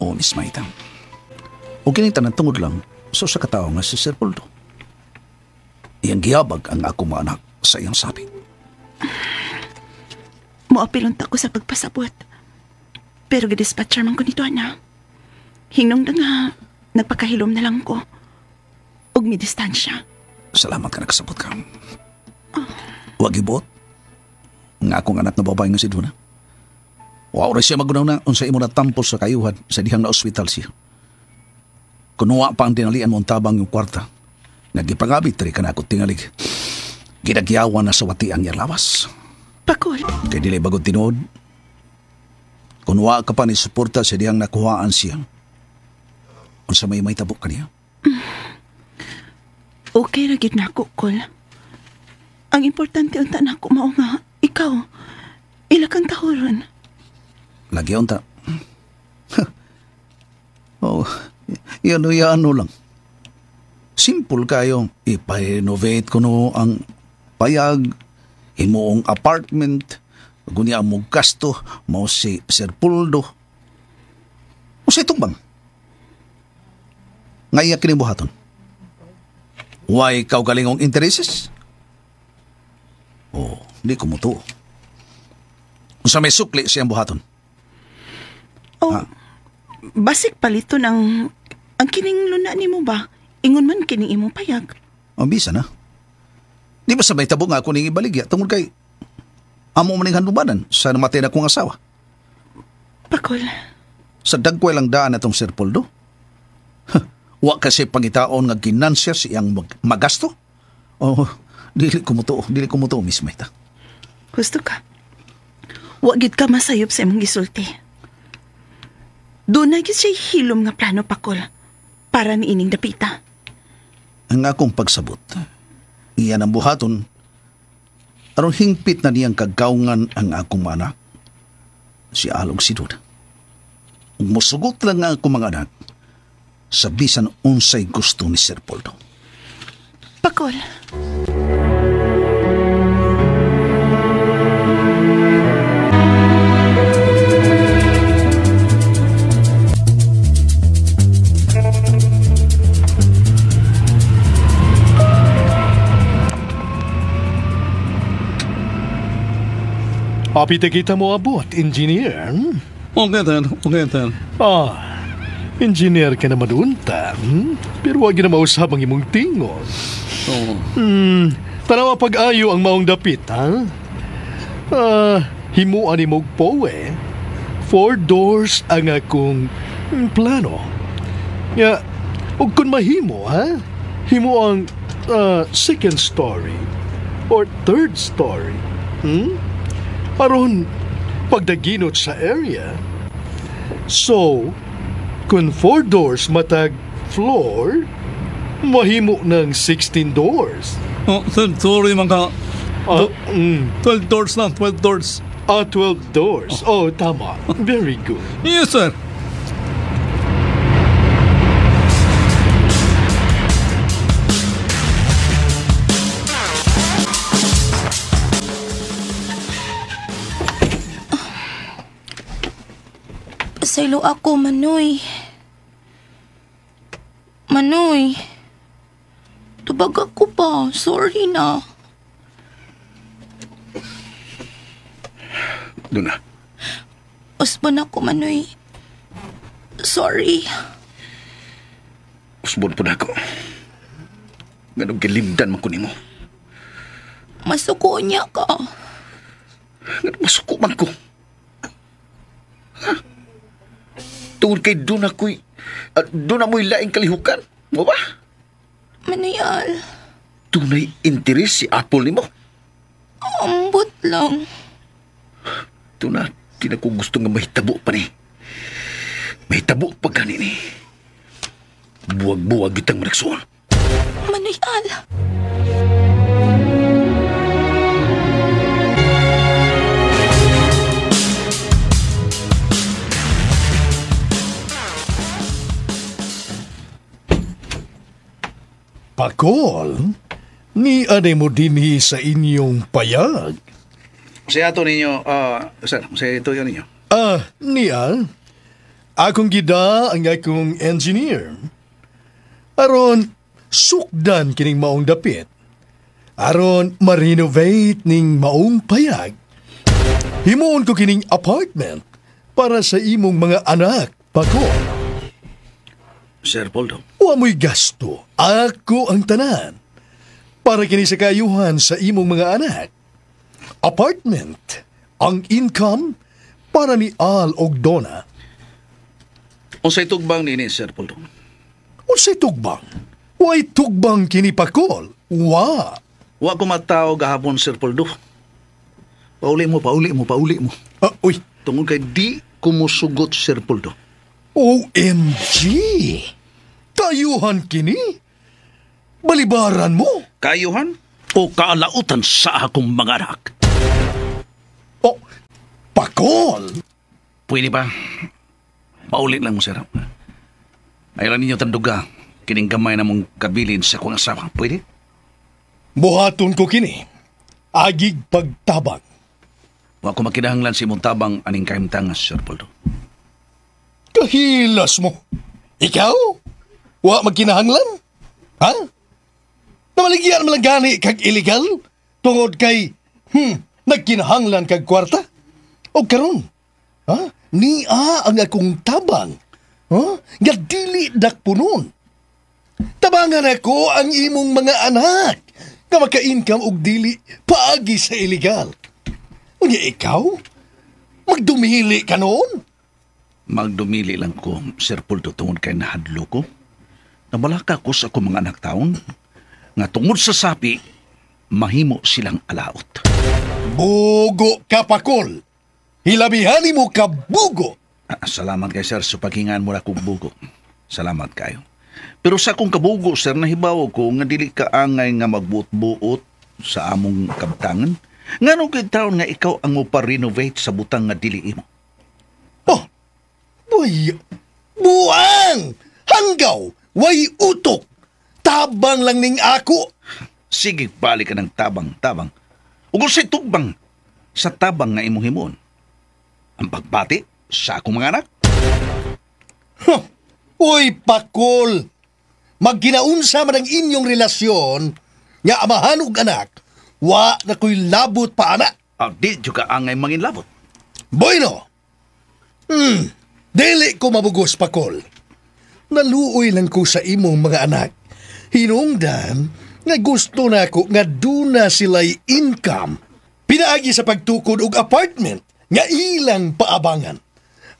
Oo, Miss Maita. O kining tanan tungod lang sa usa ka tawo nga si Sir Poldo. Iyang giyabag ang akong mga anak sa iyang sabit. Moapil unta ko sa pagpasabot. Pero gidispatcher man ko nito, ana. Hinungdan nga nagpakahilom na lang ko. Ug mi distansya. Salamat ka nakasabot ka. Wag ibot. Nga akong anak na babae nga si Duna. Wa ra siya magunaw na unsa imo natampos sa kayuhan sa dihang na ospital siya. Kunuwa pa ang dinalian mo ang tabang yung kwarta. Nagipangabit rin ka na ako tingalig. Ginagyawan na sa wati ang lawas. Pakol. Kay dili bagod tinuod. Kunuwa ka pa ni suporta sa dihang nakuhaan siya. Unsa may may tabo kaniya? Okay ra gyud nako, Kol. Ang importante unta nako mao nga ikaw ila kang tahuron. Lagi unta. Oh, yan o yan lang. Simple kayo. Ipa-renovate ko no ang payag, himuong apartment, gunya mo gasto, mo si Sir Puldo. O sa itong bang? Ngaya kinibuhaton. Why ikaw galingong intereses? Oh, di ko mutuo. Unsa may sukli siyang buhaton? Oh, basig palito ng ang kining luna nimo ba? Ingon man kining imong payag. Ang bisa na. Di ba sa may tabo nga ako ning ibaligya tungod kay amo man ning handumanan sa namatay na kong asawa. Pakol. Sa dagkway lang daan atong Sir Poldo. Huh, wa kasi pangitaon nga ginansya sa iyang magasto. Oh, dili ko mutuo, Miss Maita. Gusto ka. Wa gyud ka masayop sa imong gisulti. Doon na gyud siya hilom nga plano, Pakol, para ni ining dapita. Ang akong pagsabot, iyan ang buhaton, aron hingpit na niyang kagawngan ang akong mga anak, si Alog si Duna. Ug mosugot lang ang akong mga anak sa bisan unsay gusto ni Sir Poldo. Pakol. Apita kita mo abot, engineer. Okay, sir. Okay, sir. Ah, engineer ka naman unta. Pero wag na mausab ang imong tingog. Oo. Tanawa pag-ayo ang maong dapit, ha? Ah, himuan ni mog poe. 4 doors ang akong plano. Ya, ug kun mahimo, ha? Himo ang second story or third story. Aron pagdaginot sa area. So, kung 4 doors matag floor, mahimo ng 16 doors. Oh, sir, sorry mga 12 doors lang, 12 doors. Ah, 12 doors. Oh, tama. Very good. Yes, sir. Pasaylo ako, Manoy. Manoy. Tubag ako pa. Sorry na. Duna. Usbon ako, Manoy. Sorry. Usbon po na ako. Ganong gilimdan man ko nimo. Masuko niya ka. Ganong masuko man ko. Ha? Tungod kay doon ako'y, doon amoy laing kalihukan. Mo ba? Manayal. Tunay interes si Apple nimo. Ambot lang. Tuna, di na ko gusto nga mahitabo pa ni. Mahitabo pa gani ni. Buwag-buwag itang managsuon. Manayal. Pakol, ni anay mo dinhi sa inyong payag. Sa ato ninyo, sir, sa ito yun ninyo. Ah, niya. Akong gida ang akong engineer. Aron, sukdan kining maong dapit. Aron, ma-renovate ning maong payag. Himuon ko kining apartment para sa imong mga anak, Pakol. Sir Poldo. Wa mo'y gasto. Ako ang tanan. Para kini sa kayuhan sa imong mga anak. Apartment. Ang income para ni Al og Donna. Unsay tugbang nini, Sir Poldo? Unsay tugbang? Way tugbang kini Pakol. Wa. Wa ko matao gahapon, Sir Poldo. Pauli mo, pauli mo, pauli mo. Ah, uy. Tungod kay di kumusugot, Sir Poldo. OMG! Kayuhan kini? Balibaran mo? Kayuhan o kaalautan sa akong mga anak? Oh, Pakol! Pwede ba? Paulit lang mo, sir. Ayaw ninyo tanduga. Kining gamay na mong kabilin sa akong asawa. Pwede? Buhaton ko kini. Agig pagtabang. Wa ko makinahanglan si imong tabang aning kahimtangas, Sir Poldo. Kahilas mo. Ikaw? Wa magkinahanglan? Ha? Namaligyan man lang gani kag illegal? Tungod kay, nagkinahanglan kag kwarta? O karon, ha? Niya ang akong tabang. Ha? Nga dili dakpunon. Tabangan ako ang imong mga anak nga maka-income og dili paagi sa illegal. Unya ikaw? Magdumili ka noon? Magdumili lang ko, Sir Poldo, tungod kay nahadlo ko. Nabalaka ko sa akong mga anak taon nga tungod sa sapi, mahimo silang alaot. Bugo ka, Pakol. Hilabihan mo ka bugo. Salamat kay sir sa paghingan mo na kong bugo. Salamat kayo. Pero sa akong kabugo, sir, nahibaw ko nga dili ka angay nga magbuot-buot sa among kabtangan. Ngano kay taon nga ikaw ang mo pa-renovate sa butang nga dili imo? Oh, boy, buang! Hanggaw, way utok! Tabang lang ning ako! Sige, balik ka ng tabang-tabang. Ug unsay tugbang sa tabang nga imong himuon? Ang pagbati sa akong mga anak? Huh. Uy, Pakol! Magginaunsa man ang inyong relasyon nga amahan ug anak, wa na ko'y labot pa ana. Di jud ka angay manginlabot. Bueno! Dili ko mabugos, Pakol. Naluoy lang ko sa imong mga anak. Hinungdan nga gusto na ko nga duna sila'y income. Pinaagi sa pagtukod og apartment nga ilang paabangan.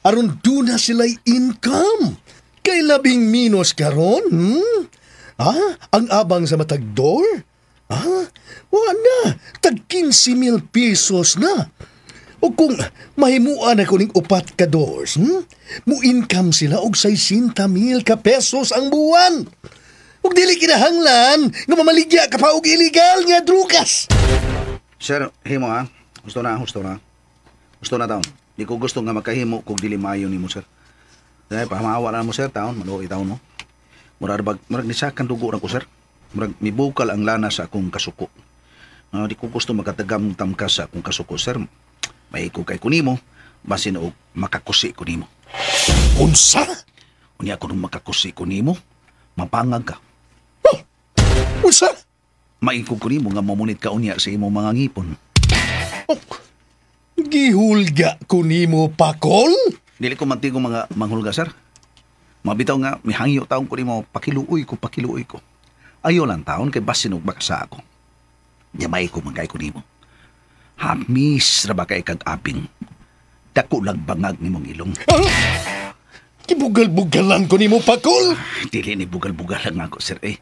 Aron duna sila'y income. Kay labing minus karon, Ang abang sa matag door? Wa na, tag 15,000 pesos na. O kung mahimuan ako ning upat ka doors, mo-income sila og 60,000 ka pesos ang buwan. Ug dili kinahanglan nga mamaligya ka pa og illegal nga drugas. Sir, himo ha. Gusto na, gusto na. Gusto na taon. Di ko gusto nga makahimo kung dili maayo nimo, sir. Dahil pamahawa na mo, sir, taon. Maluoy taon mo. Murag, murag nisakan dugo na ko, sir. Murag mibukal ang lana sa akong kasuko. Di ko gusto makatagam-tam ka sa akong kasuko, sir. May ko kay kunimo, basin og makakusi ko nimo. Unsa? Unya ko nung makakusi ko nimo, mapangag ka. Huh? Unsa? Maikog ko nimo nga mamunit ka unya sa imong mga ngipon. Oh, gihulga ko nimo, Pakol? Dili ko mantigo mga manghulga, sir. Mabitaw nga, mihangyo taon ko nimo, pakiluoy ko, pakiluoy ko. Ayo lang taon kay basin og baka sa ako. Yamay ko magkay ko nimo. Hamis ra ba kay kag aping? Dako lang bangag nimong ilong. Ah! Gibugal-bugalan ko nimo, Pakol. Dili ni bugal-bugalan ako, sir. Eh,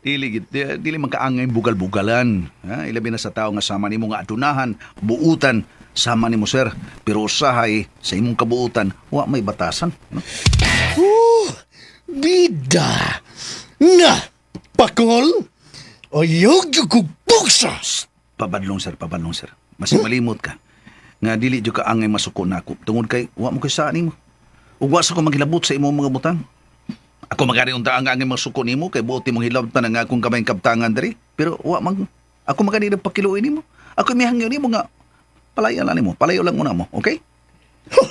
dili dili man kaangay bugal-bugalan. Ha? Ilabi na sa tao nga sama nimo nga adunahan, buutan sama nimo, sir. Pero usahay sa imong kabuutan, wa may batasan. No? Oh, bida. Nga, Pakol. Ayaw gyud kog buksa. Pabadlong, sir, pabadlong, sir. Mas malimot ka. Nga dili jud ka angay masuko nako tungod kay wa mo kay saan nimo. Ug wa sa ko maghilabot sa imong mga butang. Ako magari unta ang angay masuko nimo kay buot imong hilabtan ang akong kamayng kabtangan diri. Pero wa man ako magani nagpakiluoy nimo. Ako mihangyo nimo nga palayo lang nimo, palayo lang una mo, okay? Huh,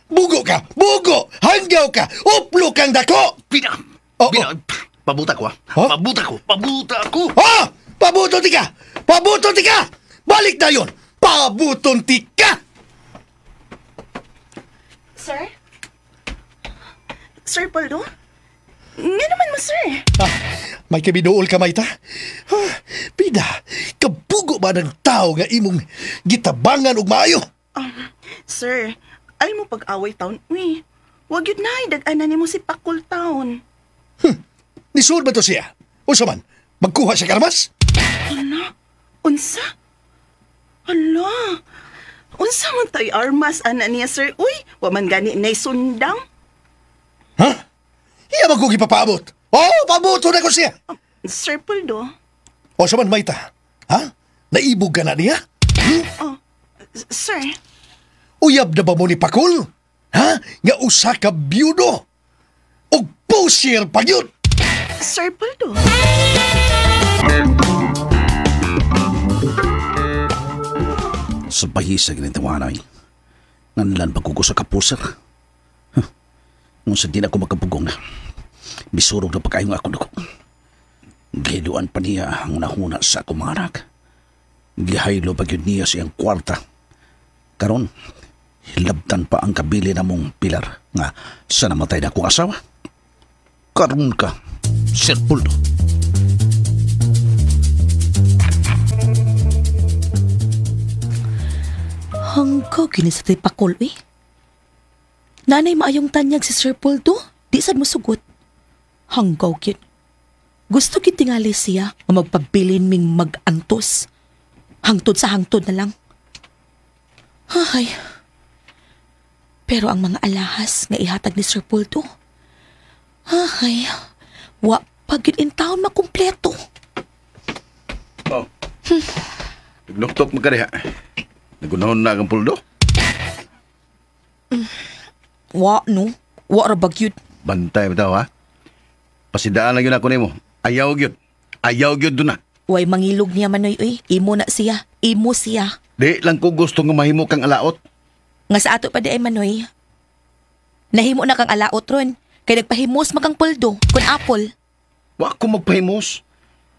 bugo ka, bugo, hanggaw ka, uplo kang dako. Pina. Oh, Pina. oh. Pabuta ko, ah. Huh? Pabuta ko, pabuta ko. Ah! Pabuto tika! Pabuto tika! Balik na yun! Pabuton tika! Sir? Sir Poldo? Nga naman mo, sir. Ah, may kabiduol ka, Maita. Ah, bida, kabugo ba ng tao nga imong gitabangan og maayo? Sir, ay mo pag-away taon. Uy, wag yun na, dag-ana nimo si Pakul taon. Nisud ba to siya? Unsa man, magkuha siya karmas? Ano? Unsa? Hala, unsa man tay armas ana niya, sir? Uy, wa man gani nay sundang. Ha? Iya man ko gipapaabot. Oh, pabuto na ko siya. Sir Poldo? O sa man, Maita? Ha? Naibog ka na niya? Oh, sir? Uyab na ba mo ni Pakul? Ha? Nga usa ka biyudo? Og pusir pa yun! Sir Poldo? Sa bahisa ginitawanay. Nganlan pagkuko sa kapuser. Huh. Nung sa di na ako makapugong na. Bisurog na pagkayong ako nako. Giluan pa niya ang nahuna sa akong mga anak. Gihaylo pa gyud niya sa iyang kwarta. Karon, hilabtan pa ang kabili na mong pilar nga sa namatay na akong asawa. Karon ka, Sir Puldo. Hanggaw kini sa tay Pakol, eh. Nanay maayong tanyag si Sir Poldo, di sad mo sugot. Hanggaw kid. Gusto kid tingali siya nga magpabilin ming mag-antos. Hangtod sa hangtod na lang. Ay. Pero ang mga alahas nga ihatag ni Sir Puldo, ay, wa pa gyud in town makumpleto. Oh. Nagnuktok mo ka diha. Nagunahon na ang puldo? Wa no. Wa ra ba gyud. Bantay ba ha? Pasidaan lang yun ako nimo. Ayaw gyud. Ayaw gyud dun na. Way mangilog niya manoy oy. Imo na siya. Imo siya. Di lang ko gusto nga mahimo kang alaot. Nga sa ato pa di ay manoy. Nahimo na kang alaot ron. Kay nagpahimos makang puldo kun apple. Wa ko magpahimos.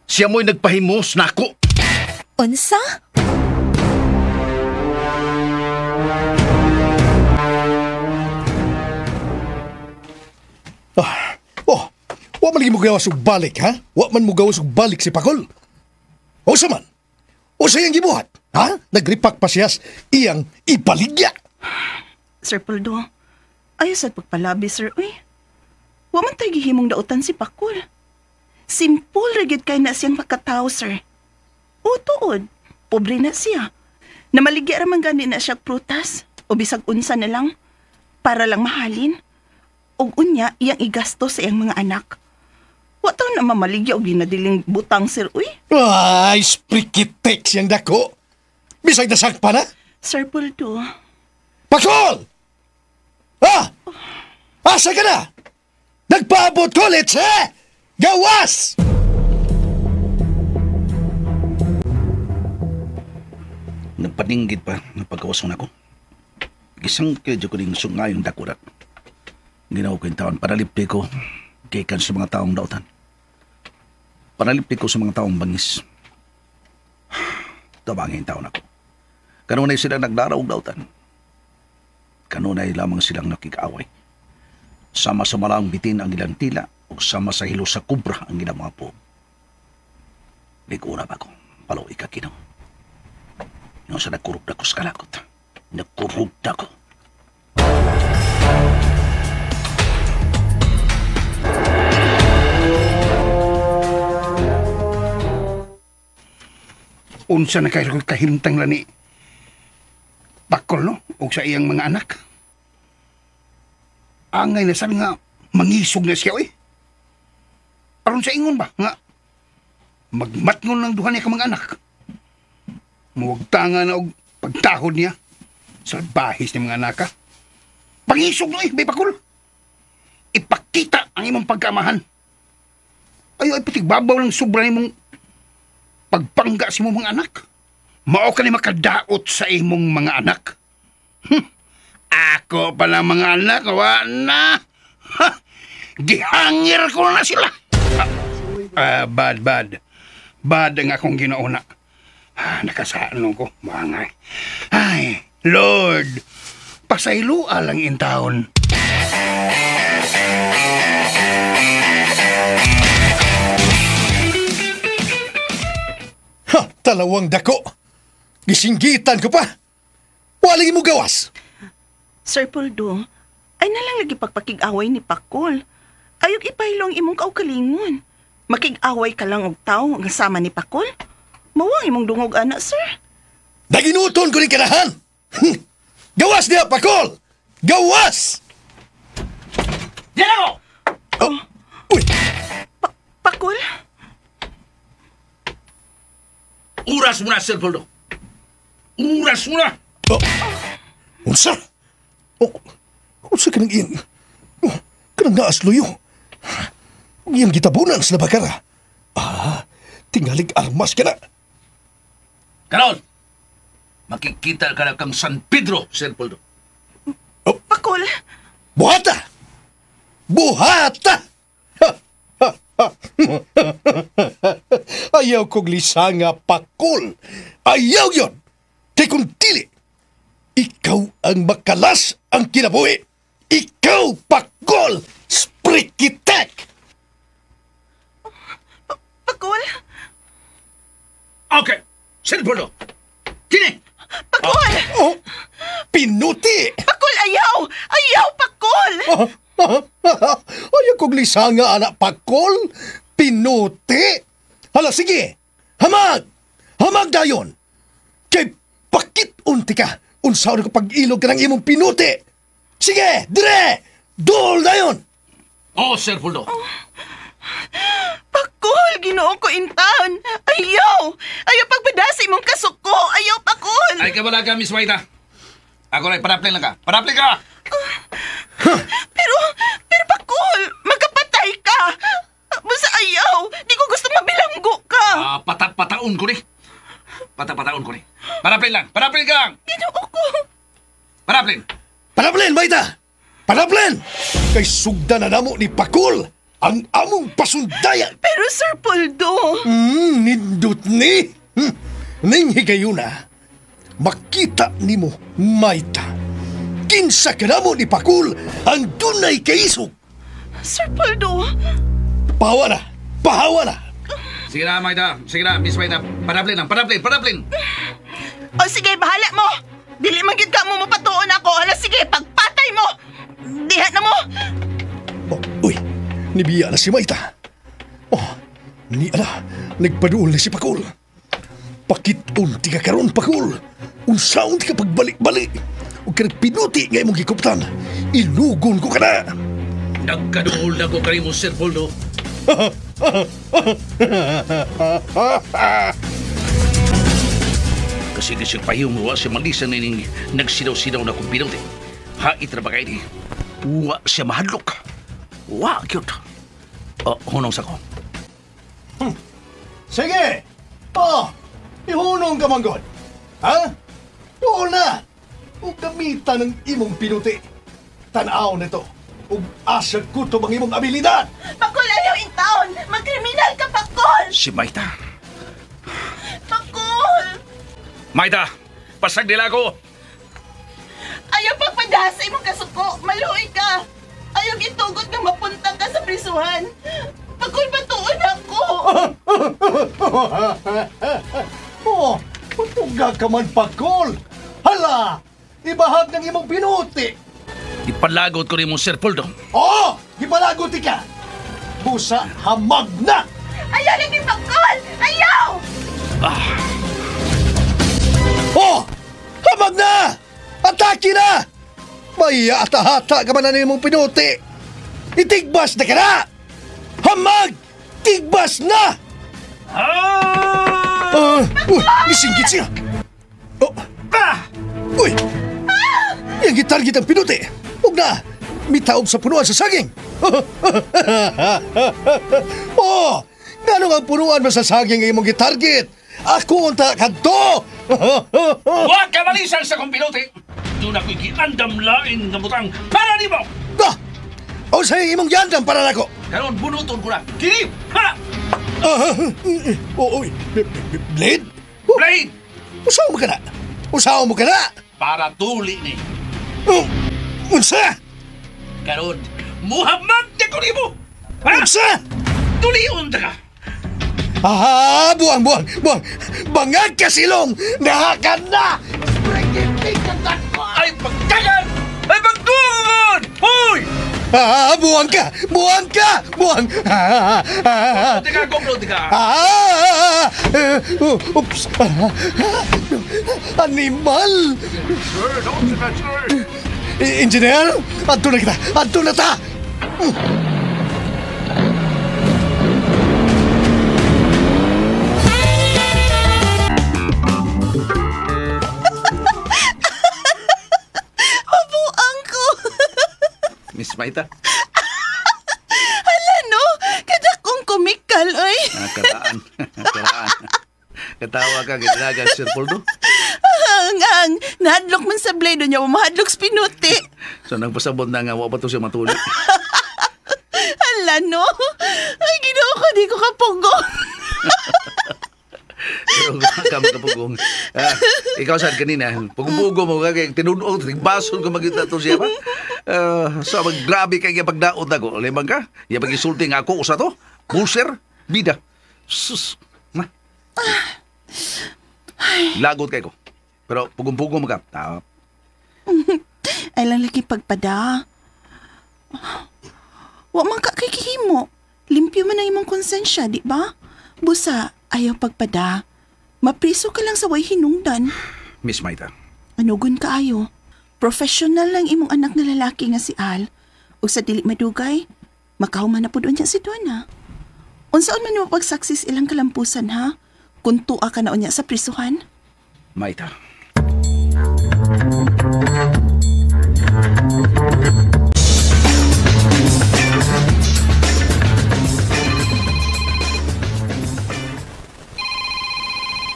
Siya mo'y nagpahimos nako. Unsa? Oh, wa man lagi mo gawas og balik, ha? Wa man mo gawas og balik si Pakol. O sa man? O sa iyang gibuhat, ha? Nagripak pa siya iyang ipaligya. Sir Puldo, ayaw sa pagpalabi, sir. Uy, wa man tayo gihimong dautan si Pakol. Simple ra gyud kay na siyang pagkatao, sir. O tuod, pobre na siya. Namaligya ra man gani na siya prutas o bisag unsa na lang para lang mahalin. Og unya iyang igasto sa iyang mga anak. Wa taw na mamaligya og ginadiling butang, sir. Uy. Ay, sprikitek siyang dako. Bisag dasag pa na. Sir Puldo. Pakol! Ah! Asa ka na? Nagpaabot ko, let's eh! Gawas! Nagpaninggit pa ng pagkawason ako. Gisang kaya ko ning sungayong dakurat. Ginawa ko yung taon, panalipti ko gikan sa mga taong dautan. Panalipti ko sa mga taong bangis. Tabangin taon ako. Kanunay silang nagdaraw og dautan. Kanunay lamang silang nakikaaway. Sama sa malaang bitin ang ilang tila o sama sa hilo sa kubra ang ilang mga po. Ligura ba ko? Paloy ka kinaw. Yung sa nagkurog na ko sa kalakot. Nagkurog na ko. Unsa na kayo kahimtang lani Pakol, no? O sa iyang mga anak. Angay na saan nga mangisog na siya, oy. Aron sa ingon ba? Nga magmatngon ng duha niya ka mga anak. Muwagtanga na og pagtahod niya sa bahis ni mga anak, ha? Pangisog no, eh, bay Pakol. Ipakita ang imong pagkamahan. Ayo ay patigbabaw ng sobra nimong pagpangga sa imong mga anak. Mao ka ni makadaot sa imong mga anak. Ako pala mga anak, wa na. Ha, gihangir ko na sila. Bad, bad. Bad ang akong ginauna. Nakasaan ko, mga. Ay, Lord, pasayloa lang in taon. Ha, talawang dako. Gisinggitan ko pa. Walang mo gawas. Sir Puldo, ay nalang lagi pagpakig-away ni Pakol. Ayog ipahilo ang imong kaugalingon. Makig-away ka lang og tawo nga sama ni Pakol. Mawang imong dungog ana, sir. Daginuton ko ni kanahan. Gawas niya, Pakol! Gawas! Yan ako! Oh. Uy! Pakol? Uras mo na, Sir Puldo. Uras mo na! Oh. Unsa? Oh. Unsa ka nang iyang... Oh. Kanang naasluyo. Iyang gitabunan sa labakara. Ah, tingalig armas ka na. Karon, makikita ka na kang San Pedro, Sir Puldo. Oh. Pakol! Buhata! Buhata! Ha, ha, ha. Ayaw kong lisanga, Pakol. Ayaw yon! Kay kung dili, ikaw ang makalas ang kinabuhi. Ikaw, Pakol! Sprikitek! Pakol? Okay, Sir Puldo. Kini! Pakol! Oh, pinuti! Pakol, ayaw! Ayaw, Pakol! Ayaw kong lisanga, anak, Pakol! Pinuti! Hala, sige! Hamag! Hamag dayon! Kay pakit-unti ka! Unsaon ko pag-ilog ka ng imong pinuti. Sige, dire! Duol na yun! Oh, Sir Poldo. Pakul, Ginoo ko intaon. Ayaw! Ayaw pagpadasa imong kasuko. Ayaw, Pakul! Ay, kabala ka, Miss Maita. Ako rin, panaplin lang ka. Panaplin ka! Pero Pakul, magkapatay ka! Basta ayaw! Di ko gusto mabilanggo ka! Patapataon ko ni. Patapataon ko ni. Panaplin lang! Panaplin ka lang! Ginoo ko! Panaplin! Panaplin, Maita! Panaplin! Kay sugda na namo ni Pakul ang among pasundayan! Pero Sir Poldo! Nindot ni! Ning higayuna, makita nimo, Maita. Kinsa ka namo ni Pakul ang dunay kaisog! Sir Poldo! Pahawa na! Pahawa na! Sige na, Maita. Sige na, Miss Maita. Panaplin lang! Panaplin! Panaplin! O sige, bahala mo! Dili man gyud ka mo mapatuon ako. Hala, sige, pagpatay mo! Diha na mo! Oh, uy, nibiya na si Maita. Oh, ni ala, nagpaduol na si Pakul. Pakit-un ti ka karon, Pakul. Unsaon ti ka pagbalik-balik. O ka nagpinuti nga imong gikuptan. Ilugon ko ka na. Nagkaduol na ko kanimo, Sir Poldo. Kasi kasi pahiyong wa siya malisan nining nagsidaw-sidaw na kong pinuti. Hait na ba kayo ni? Wa siya mahadlok. Wa, cute. Oh, hunong sa ko. Sige! Oh, ihunong ka manggod. Ha? Doon na! O gamitan ng imong pinuti. Tanaw nito. Ug asa kutob ang imong abilidad. Pakul, ayaw in town! Magkriminal ka, Pakul! Si Maita. Pakul! Maita, pasag nila ako. Ayaw pagpadasa imong kasuko. Maluoy ka. Ayaw gitugot nga mapuntang ka sa prisuhan. Pakul, batuon ako. Oh, patuga ka man, Pakul. Hala! Ibahag ng imong pinuti. Ipalagot ko rin mo, Sir Poldo. Oo! Ipalagot ka! Busa, hamag na! Ayaw lagi, Pakul! Ayaw! Ah. Oh! Hamag na! Atake na! May ata-hata ka man na imong pinuti. Itigbas na ka na! Hamag! Tigbas na! Ah! Uy! Misinggit siya! Oh! Ah! Uy! Yang gitarget ang pinuti! Huwag na! Mitaob sa punuan sa saging! Oh! Ngano nga punuan mo sa saging ang imong gitarget? Ako unta kadto! Wa ka malisan sa kong pinuti! Doon ako'y giandam lain nga butang para nimo! Ah! O sa imong giandam para nako! Karon bunuton ko na! Kini! Ha! Oh, oy! Blade? Blade! Usaw mo ka na! Usaw mo ka na! Para tuli ni! Unsa? Karon, muhammad na ko nimo! Ha? Unsa? Tulion ta ka! Ah, buang, buang, buang! Bangag ka silong! Nahakan na! Ay, pagkagan! Ay, pagdugon! Hoy! Ah, buang ka! Buang ka! Buang! Teka, goblo, teka! Ah! Oops! Animal! Sir, don't sir! Engineer! Adto na kita! Adto na ta! Mabuang ko! Miss Maita? Hala, no? Kada kong kumikal, oy. Karaan. Karaan. Katawa ka, gilaga, Sir Poldo. Ang, nahadlok man sa blade niya, mahadlok sa pinuti. So, nagpasabot na nga, wa pa to siya matuli. Hala, no? Ay, Ginoo ko, di ko kapugong. Pero ka makapugong. Ikaw saan kanina, pugong mo ka, kay tinunog, bason ko magita to siya ba? So, grabe kay pagdaot ako. Limang ka, iya pag-isulti nga ako, usa to, pulser, bida. Sus, na. Lagot kay ko. Pero pugong-pugong mo ka. Ay lang lagi pagpada. Wa man ka kay kihimo. Limpyo man ang imong konsensya, di ba? Busa, ayaw pagpada. Mapriso ka lang sa way hinungdan. Miss Maita, Manugon kaayo. Professional lang imong anak na lalaki nga si Al. Ug sa dili madugay, makahuman na pud unya si Donna. Unsaon man mo pagsaksis ilang kalampusan ha? Kung tua ka na unya sa prisuhan? Maita.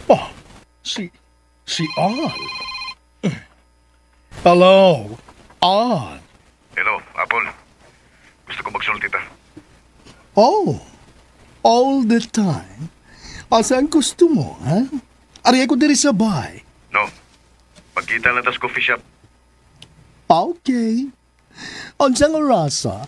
Oh, si Al. Hello, Al. Hello, Apple. Gusto ko magsulti ta. Oh, all the time. Asa ang gusto mo, ha? Ari ako diri sa bay. No. Pagkita lang tas coffee shop. Okay. Unsang orasa?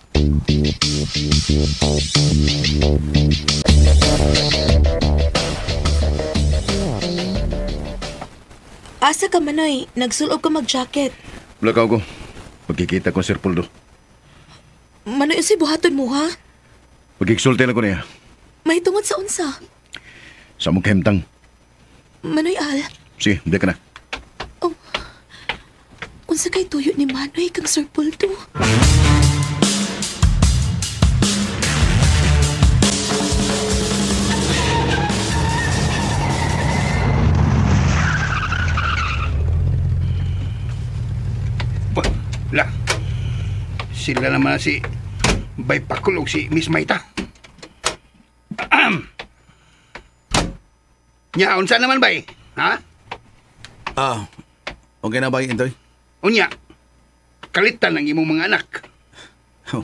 Asa ka Manoy, nagsulob ka mag-jacket. Blakaw ko. Pagkikita ko Sir Poldo. Manoy, unsay buhaton mo ha? Pagkiksulti lang ko niya. May tungod sa unsa. Sa mong kahimtang. Manoy Al, Sige, hindi ka na. Oh, unsa kay tuyo ni Manoy kang Sir Poldo? La, sila naman si Bay Pakul o si Miss Maita. Nya, unsa naman bay? Ha? Ah, okay na bay, Intoy? Unya, kalitan ang imong mga anak.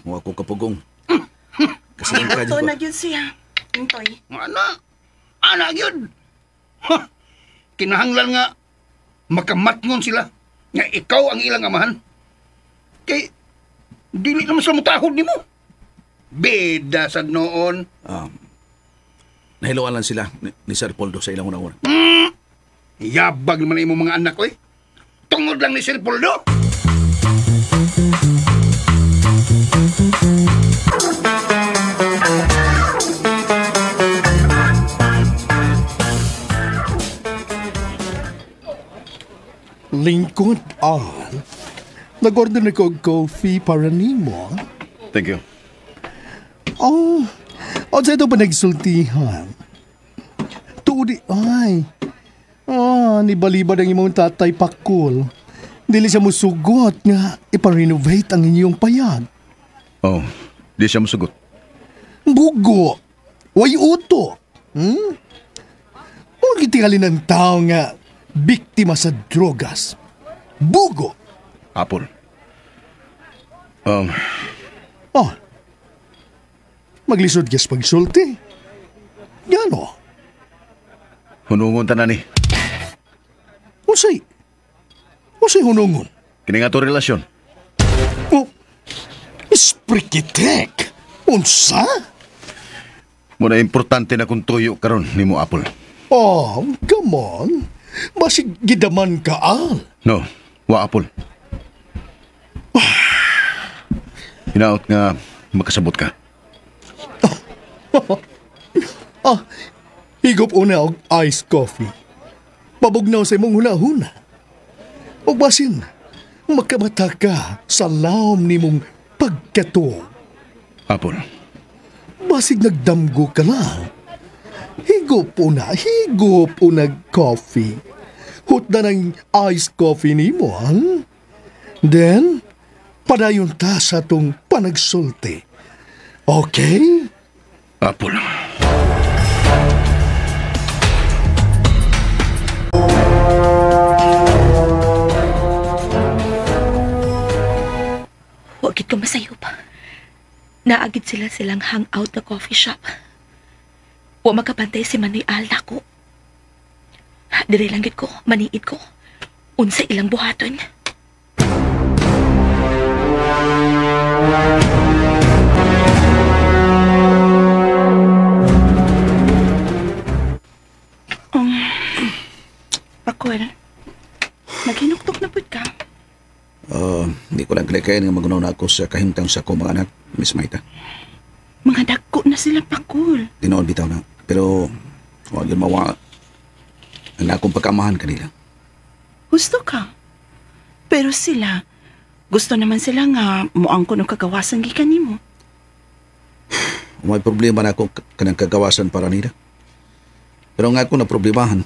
Wa ko kapugong. Kasi ang Ito na yun siya, Intoy. Ana, ana yun. Ha, kinahanglan nga makamatngon sila nga ikaw ang ilang amahan. Kay, dili naman sila mutahod nimo. Beda sad noon. Nahiloan lang sila ni Sir Poldo sa ilang una-una. Yabag naman imong mga anak ko eh. Tungod lang ni Sir Poldo. Lingkod, Al. Nag-order na ko og coffee para nimo. Thank you. Oh, unsa ito pa nagsultihan? Tuod ay. Ah, nibalibad ang imong tatay Pakul. Dili siya musugot nga ipa-renovate ang inyong payag. Oh, di siya musugot. Bugo. Way uto. Huwag itingalin ng tao nga biktima sa drogas. Bugo. Apple. Oh. Maglisod kas pagsulti. Gano? Hunungon ta na ni. Usay. Usay hunungon? Kini nga to relasyon. Oh. Sprikitek. Unsa? Muna importante na kung tuyo karon nimo Apple. Oh, come on. Basig gidaman ka, Al. No, wa Apple. Hinaot nga makasabot ka. Ah, higop una og iced coffee. Pabugnaw sa imong huna-huna. Og basin, makamata ka sa laom nimong pagkatuo. Apple. Basig nagdamgo ka lang. Higop una coffee. Hutda ng iced coffee nimo, ang? Then, padayon ta sa atong panagsulti. Okay? Apple. Huwag gid ko masayop. Naagid sila silang hangout na coffee shop. Wa makabantay si Manoy Al nako. Dire lang gid ko, maniid ko. Unsa ilang buhaton. Pakul, naghinuktok na pud ka. Hindi ko lang kalikayan nga magunaw na ako sa kahimtang sa akong mga anak, Miss Maita. Mga dagko na sila, Pakul. Tinood bitaw na. Pero, huwag yun mawa ang akong pagkamahan kanila. Gusto ka? Pero sila, gusto naman sila nga muangkon og kagawasan gikan nimo. May problema na ako kanang kagawasan para nila. Pero nga ako na problemahan,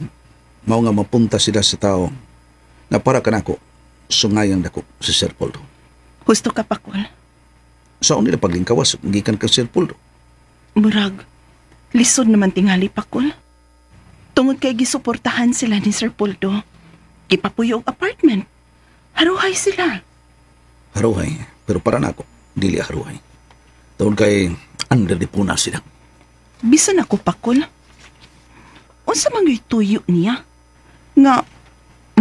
mao nga mapunta sila sa tao na para kanako sungayang dako si Sir Poldo. Gusto ka, Pakol? Saan nila paglingkawas gikan kang Sir Poldo? Murag, lisod naman tingali, Pakol. Tungod kay gisuportahan sila ni Sir Poldo, gipapuyo og apartment. Haruhay sila. Haruhay, pero para nako, dili haruhay. Tungod kay under di puna sila. Bisan ako, Pakol. Unsa man gyud tuyo niya? Nga,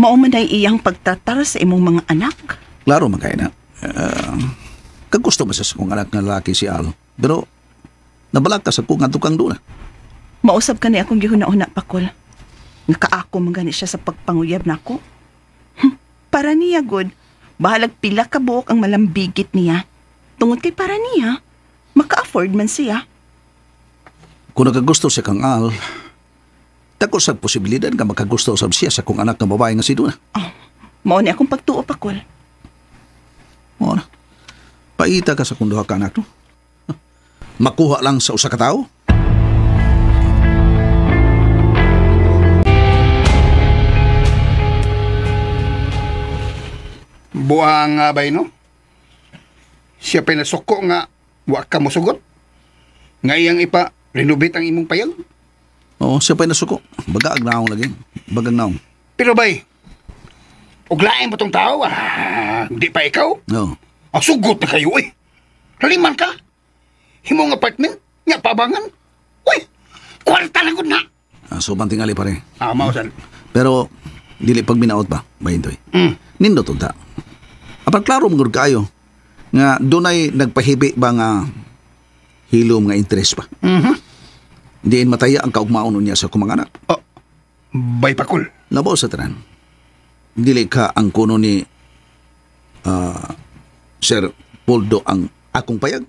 mao man ay iyang pagtatara sa imong mga anak. Klaro man kay na. Kagusto man sa akong anak nga lalaki si Al. Pero, nabalag ka sa kung ato kang duna. Mausab ka ni akong gihuna-huna, Pakol. Nakaako man gani siya sa pagpanguyab nako. Para niya, good. Bahalag pila ka buok ang malambigit niya. Tungod kay para niya, maka-afford man siya. Kung nakagusto siya kang Al, dako sa posibilidad nga makagusto sab siya sa kong anak nga babae nga si Duna. Oh, mao ni akong pagtuo, Pakol. Mao na. Paita ka sa kung duha ka anak, no? Makuha lang sa usa ka tawo. Buang nga bay, no? Siya pinasuko nga wa ka mosugot. Nga iyang ipa-renovate ang imong payag. Oo, siya pa nasuko. Bagaag naong lagi. Bagang naong. Pero bay, uglain ba tong tao? Ah, di pa ikaw? Oo. Ah, sugot na kayo eh. Haliman ka. Himong apartment, nga pabangan. Uy, kwarta na gud na. Ah, so, tingali pare. Ah, mausan. Pero, dili pag binaot ba, bahintoy. Nindot unta. Apan klaro mong kayo nga dunay nagpahibi ba nga hilom nga interest pa. Mm-hmm. Diin mataya ang kaugmaon niya sa kumang anak. Oh, bay pakul. Labaw sa tanan. Dili ka ang kuno ni Sir Poldo ang akong payag.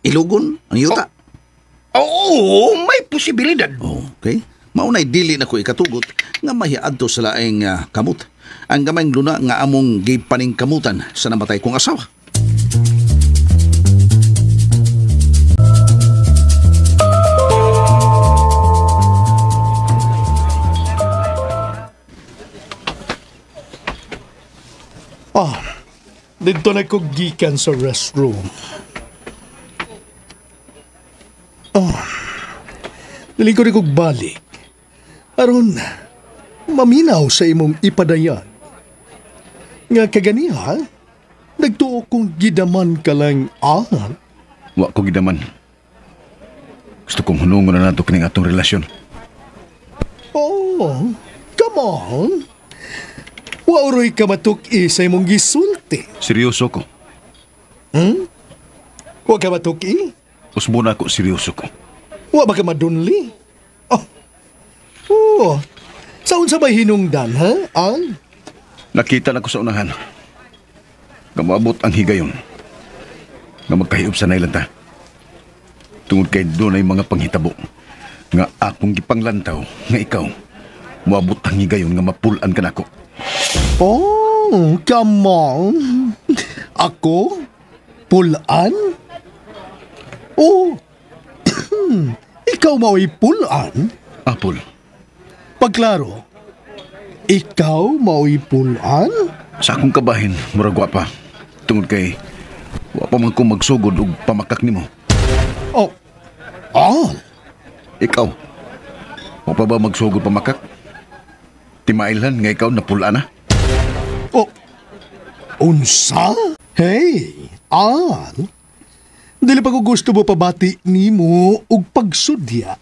Ilugon ang yuta. Oo, oh, may posibilidad. Oh, okay. Maunay dili na ko ikatugot nga mahiadto sa laing kamot. Ang gamayng luna nga among gipaningkamutan sa namatay kong asawa. Ah, dito na ko gikan sa restroom. Ah, dili ko rin kog balik. Aron, maminaw sa imong ipadayag. Nga kaganiha, nagtuo kong gidaman ka lang, ah. Wa ko gidaman. Gusto kong hunungon na nato kining atong relasyon. Oh, come on. Wa uroy ka matuk-i sa imong gisulti. Seryoso ko. Hmm? Wa ka matuk-i? Usbo na ako, seryoso ko. Wa ba ka madunli? Oh. Oh. Sa unsa ba hinungdan, ha? Ang? Nakita na ko sa unahan. Nga moabot ang higayon. Nga magkahiup sa nailan ta. Tungod kay dunay mga panghitabo. Nga akong gipanglantaw, nga ikaw, moabot ang higayon nga mapulan ka nako. Oh, come on. Ako? Pulan? Oh, ikaw mao'y pulan? Apol. Pagklaro, ikaw mao'y pulan? Sa akong kabahin, murag wa pa. Tungod kay, wa pa man ko magsugod og pamakak nimo. Oh, all? Ikaw, wa pa ba magsugod pamakak? Timailhan nga ikaw napulaan na. Oh, unsa? Hey, Al. Dili pa ko gusto mo pabati nimo og pagsudya.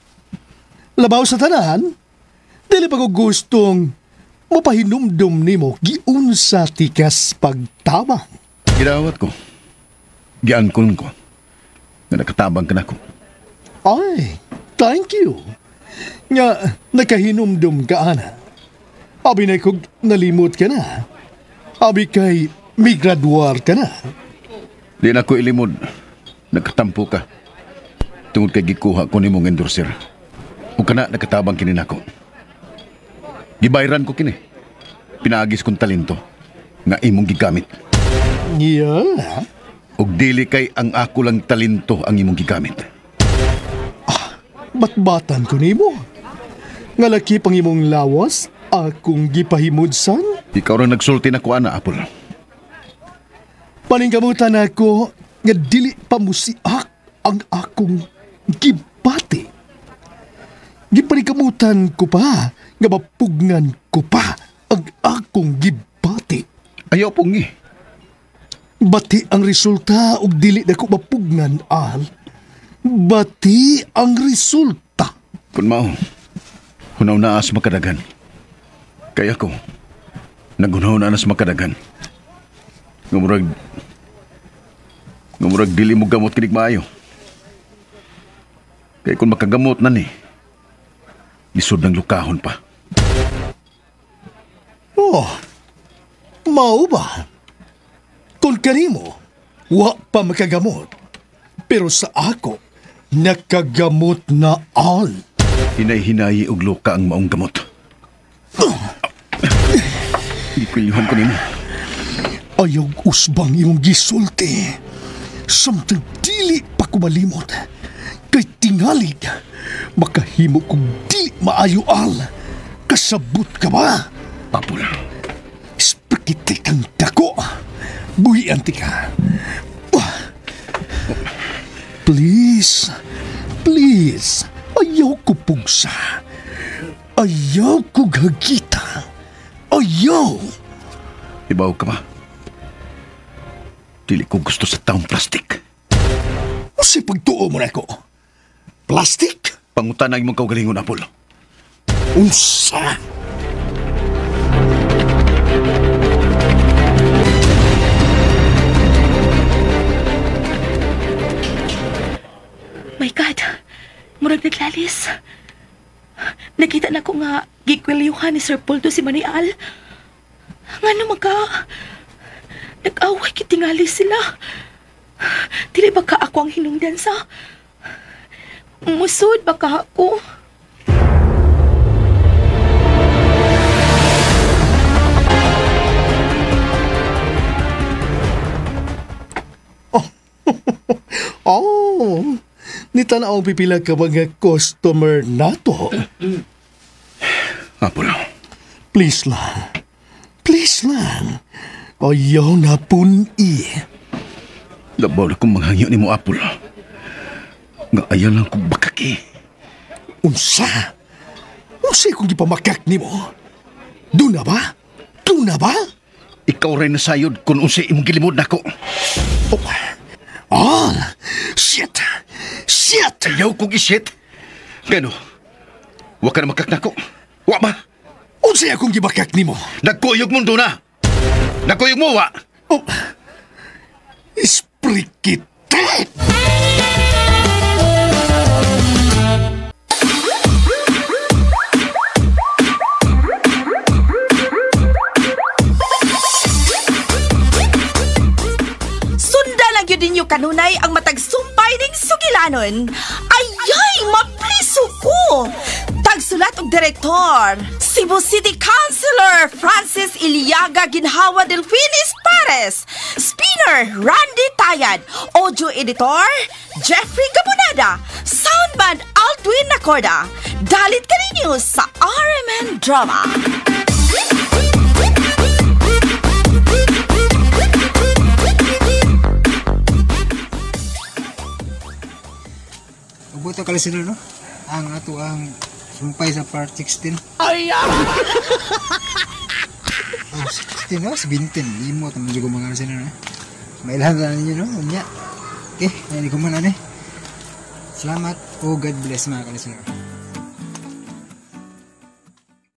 Labaw sa tanan, dili pa ko gustong mapahinumdum nimo giunsa tikas pagtabang. Gidawat ko. Giangkon ko. Nga nakatabang ka nako. Ay, thank you. Nga nakahinumdum ka ana. Abi na kog nalimot ka na. Abi kay migraduar ka na. Di na ko ilimod. Nagkatampo ka. Tungod kay gikuha ko nimong endorser. O kana nakatabang kini nako. Gibayran ko kini. Pinaagis kong talento. nga imong gigamit. Yeah. Ug dili kay ang ako lang talento ang imong gigamit. Ah, batbatan ko nimo. Nga laki pang imong lawas, akong gipahimudsan. Ikaw ra nagsulti na ko ana, Apple. Paningkamutan ako nga dili pa musiak ang akong gibati. Gipaningkamutan ko pa nga mapugnan ko pa ang akong gibati. Ayaw pungi. Bati ang resulta og dili na ko mapugnan, Al. Bati ang resulta. Kun mao, hunaw na as makadagan. Kaya ko, nagunaw na as makadagan. Ngamurag dili mo gamot kinig maayo. Kaya kung makagamot na ni, lisod ng lukahon pa. Oh, mao ba? Kung kanimo, wa pa makagamot. Pero sa ako, nakagamot na all. Hinay-hinayi og luka ang maong gamot. Gikwelyuhan ko nimo. Ayaw usbang imong gisulti. Samtang dili pa ko malimot. Kay tingalig, makahimo kong dili maayo al. Kasabot ka ba? Apol. Spaghetti kang dako. Buhian ti ka. Please, please, ayaw ko pugsa. Ayaw ko gagita. Ayaw! Ibaw ka ba? Dili ko gusto sa taong plastik. Unsay pagtuo mo na ko? Plastik? Pangutan ang imong kaugalingon, Apol. Unsa? My God, murag naglalis. Nakita na ko nga gikwelyuhan ni Sir Poldo si Manial. Nga naman ka, nag-away kitingali sila. Dili ba ka ako ang hinungdan sa? Musod ba ka ako? Oh, nitanaw ang pipila ka mga customer nato. Apol. Please lang. Please lang. Ayaw na pun-i. Labaw na kong manghangyo ni mo, Apol. Nga ayaw lang kong bakaki. Unsa? Unsa kung gipamakak ni mo? Doon na ba? Doon na ba? Ikaw rin nasayod kung unsa imong gilimod nako. Oh. Ah! Shit! Shit! Ayaw kong i-shit! Gano? Wa ka na makak nako. Wa ba? Unsa akong gibakak nimo? Nagkuyog mo na! Nagkuyog mo, wa! Oh! Sprikite! Sundan lang yun ninyo kanunay ang matag sumpay ning sugilanon. Ayay! Mapriso ko! Tagsulat og direktor, Cebu City Councilor Francis Iliaga Ginhawa Delfinis Pares, Spinner Randy Tayad, Audio Editor Jeffrey Gabunada, Soundband Aldwin Nacorda. Dalit ka ninyo sa RMN Drama. Ubuto ka sila, no? Ang ato ang sumpay sa part 16. Ay! Oh, 16, no? 17. Limo, taman juga mga sila, no? Mailahan na ninyo, no? Unya. Okay, hindi ko man, ano eh. Salamat. Oh, God bless mga kalistener.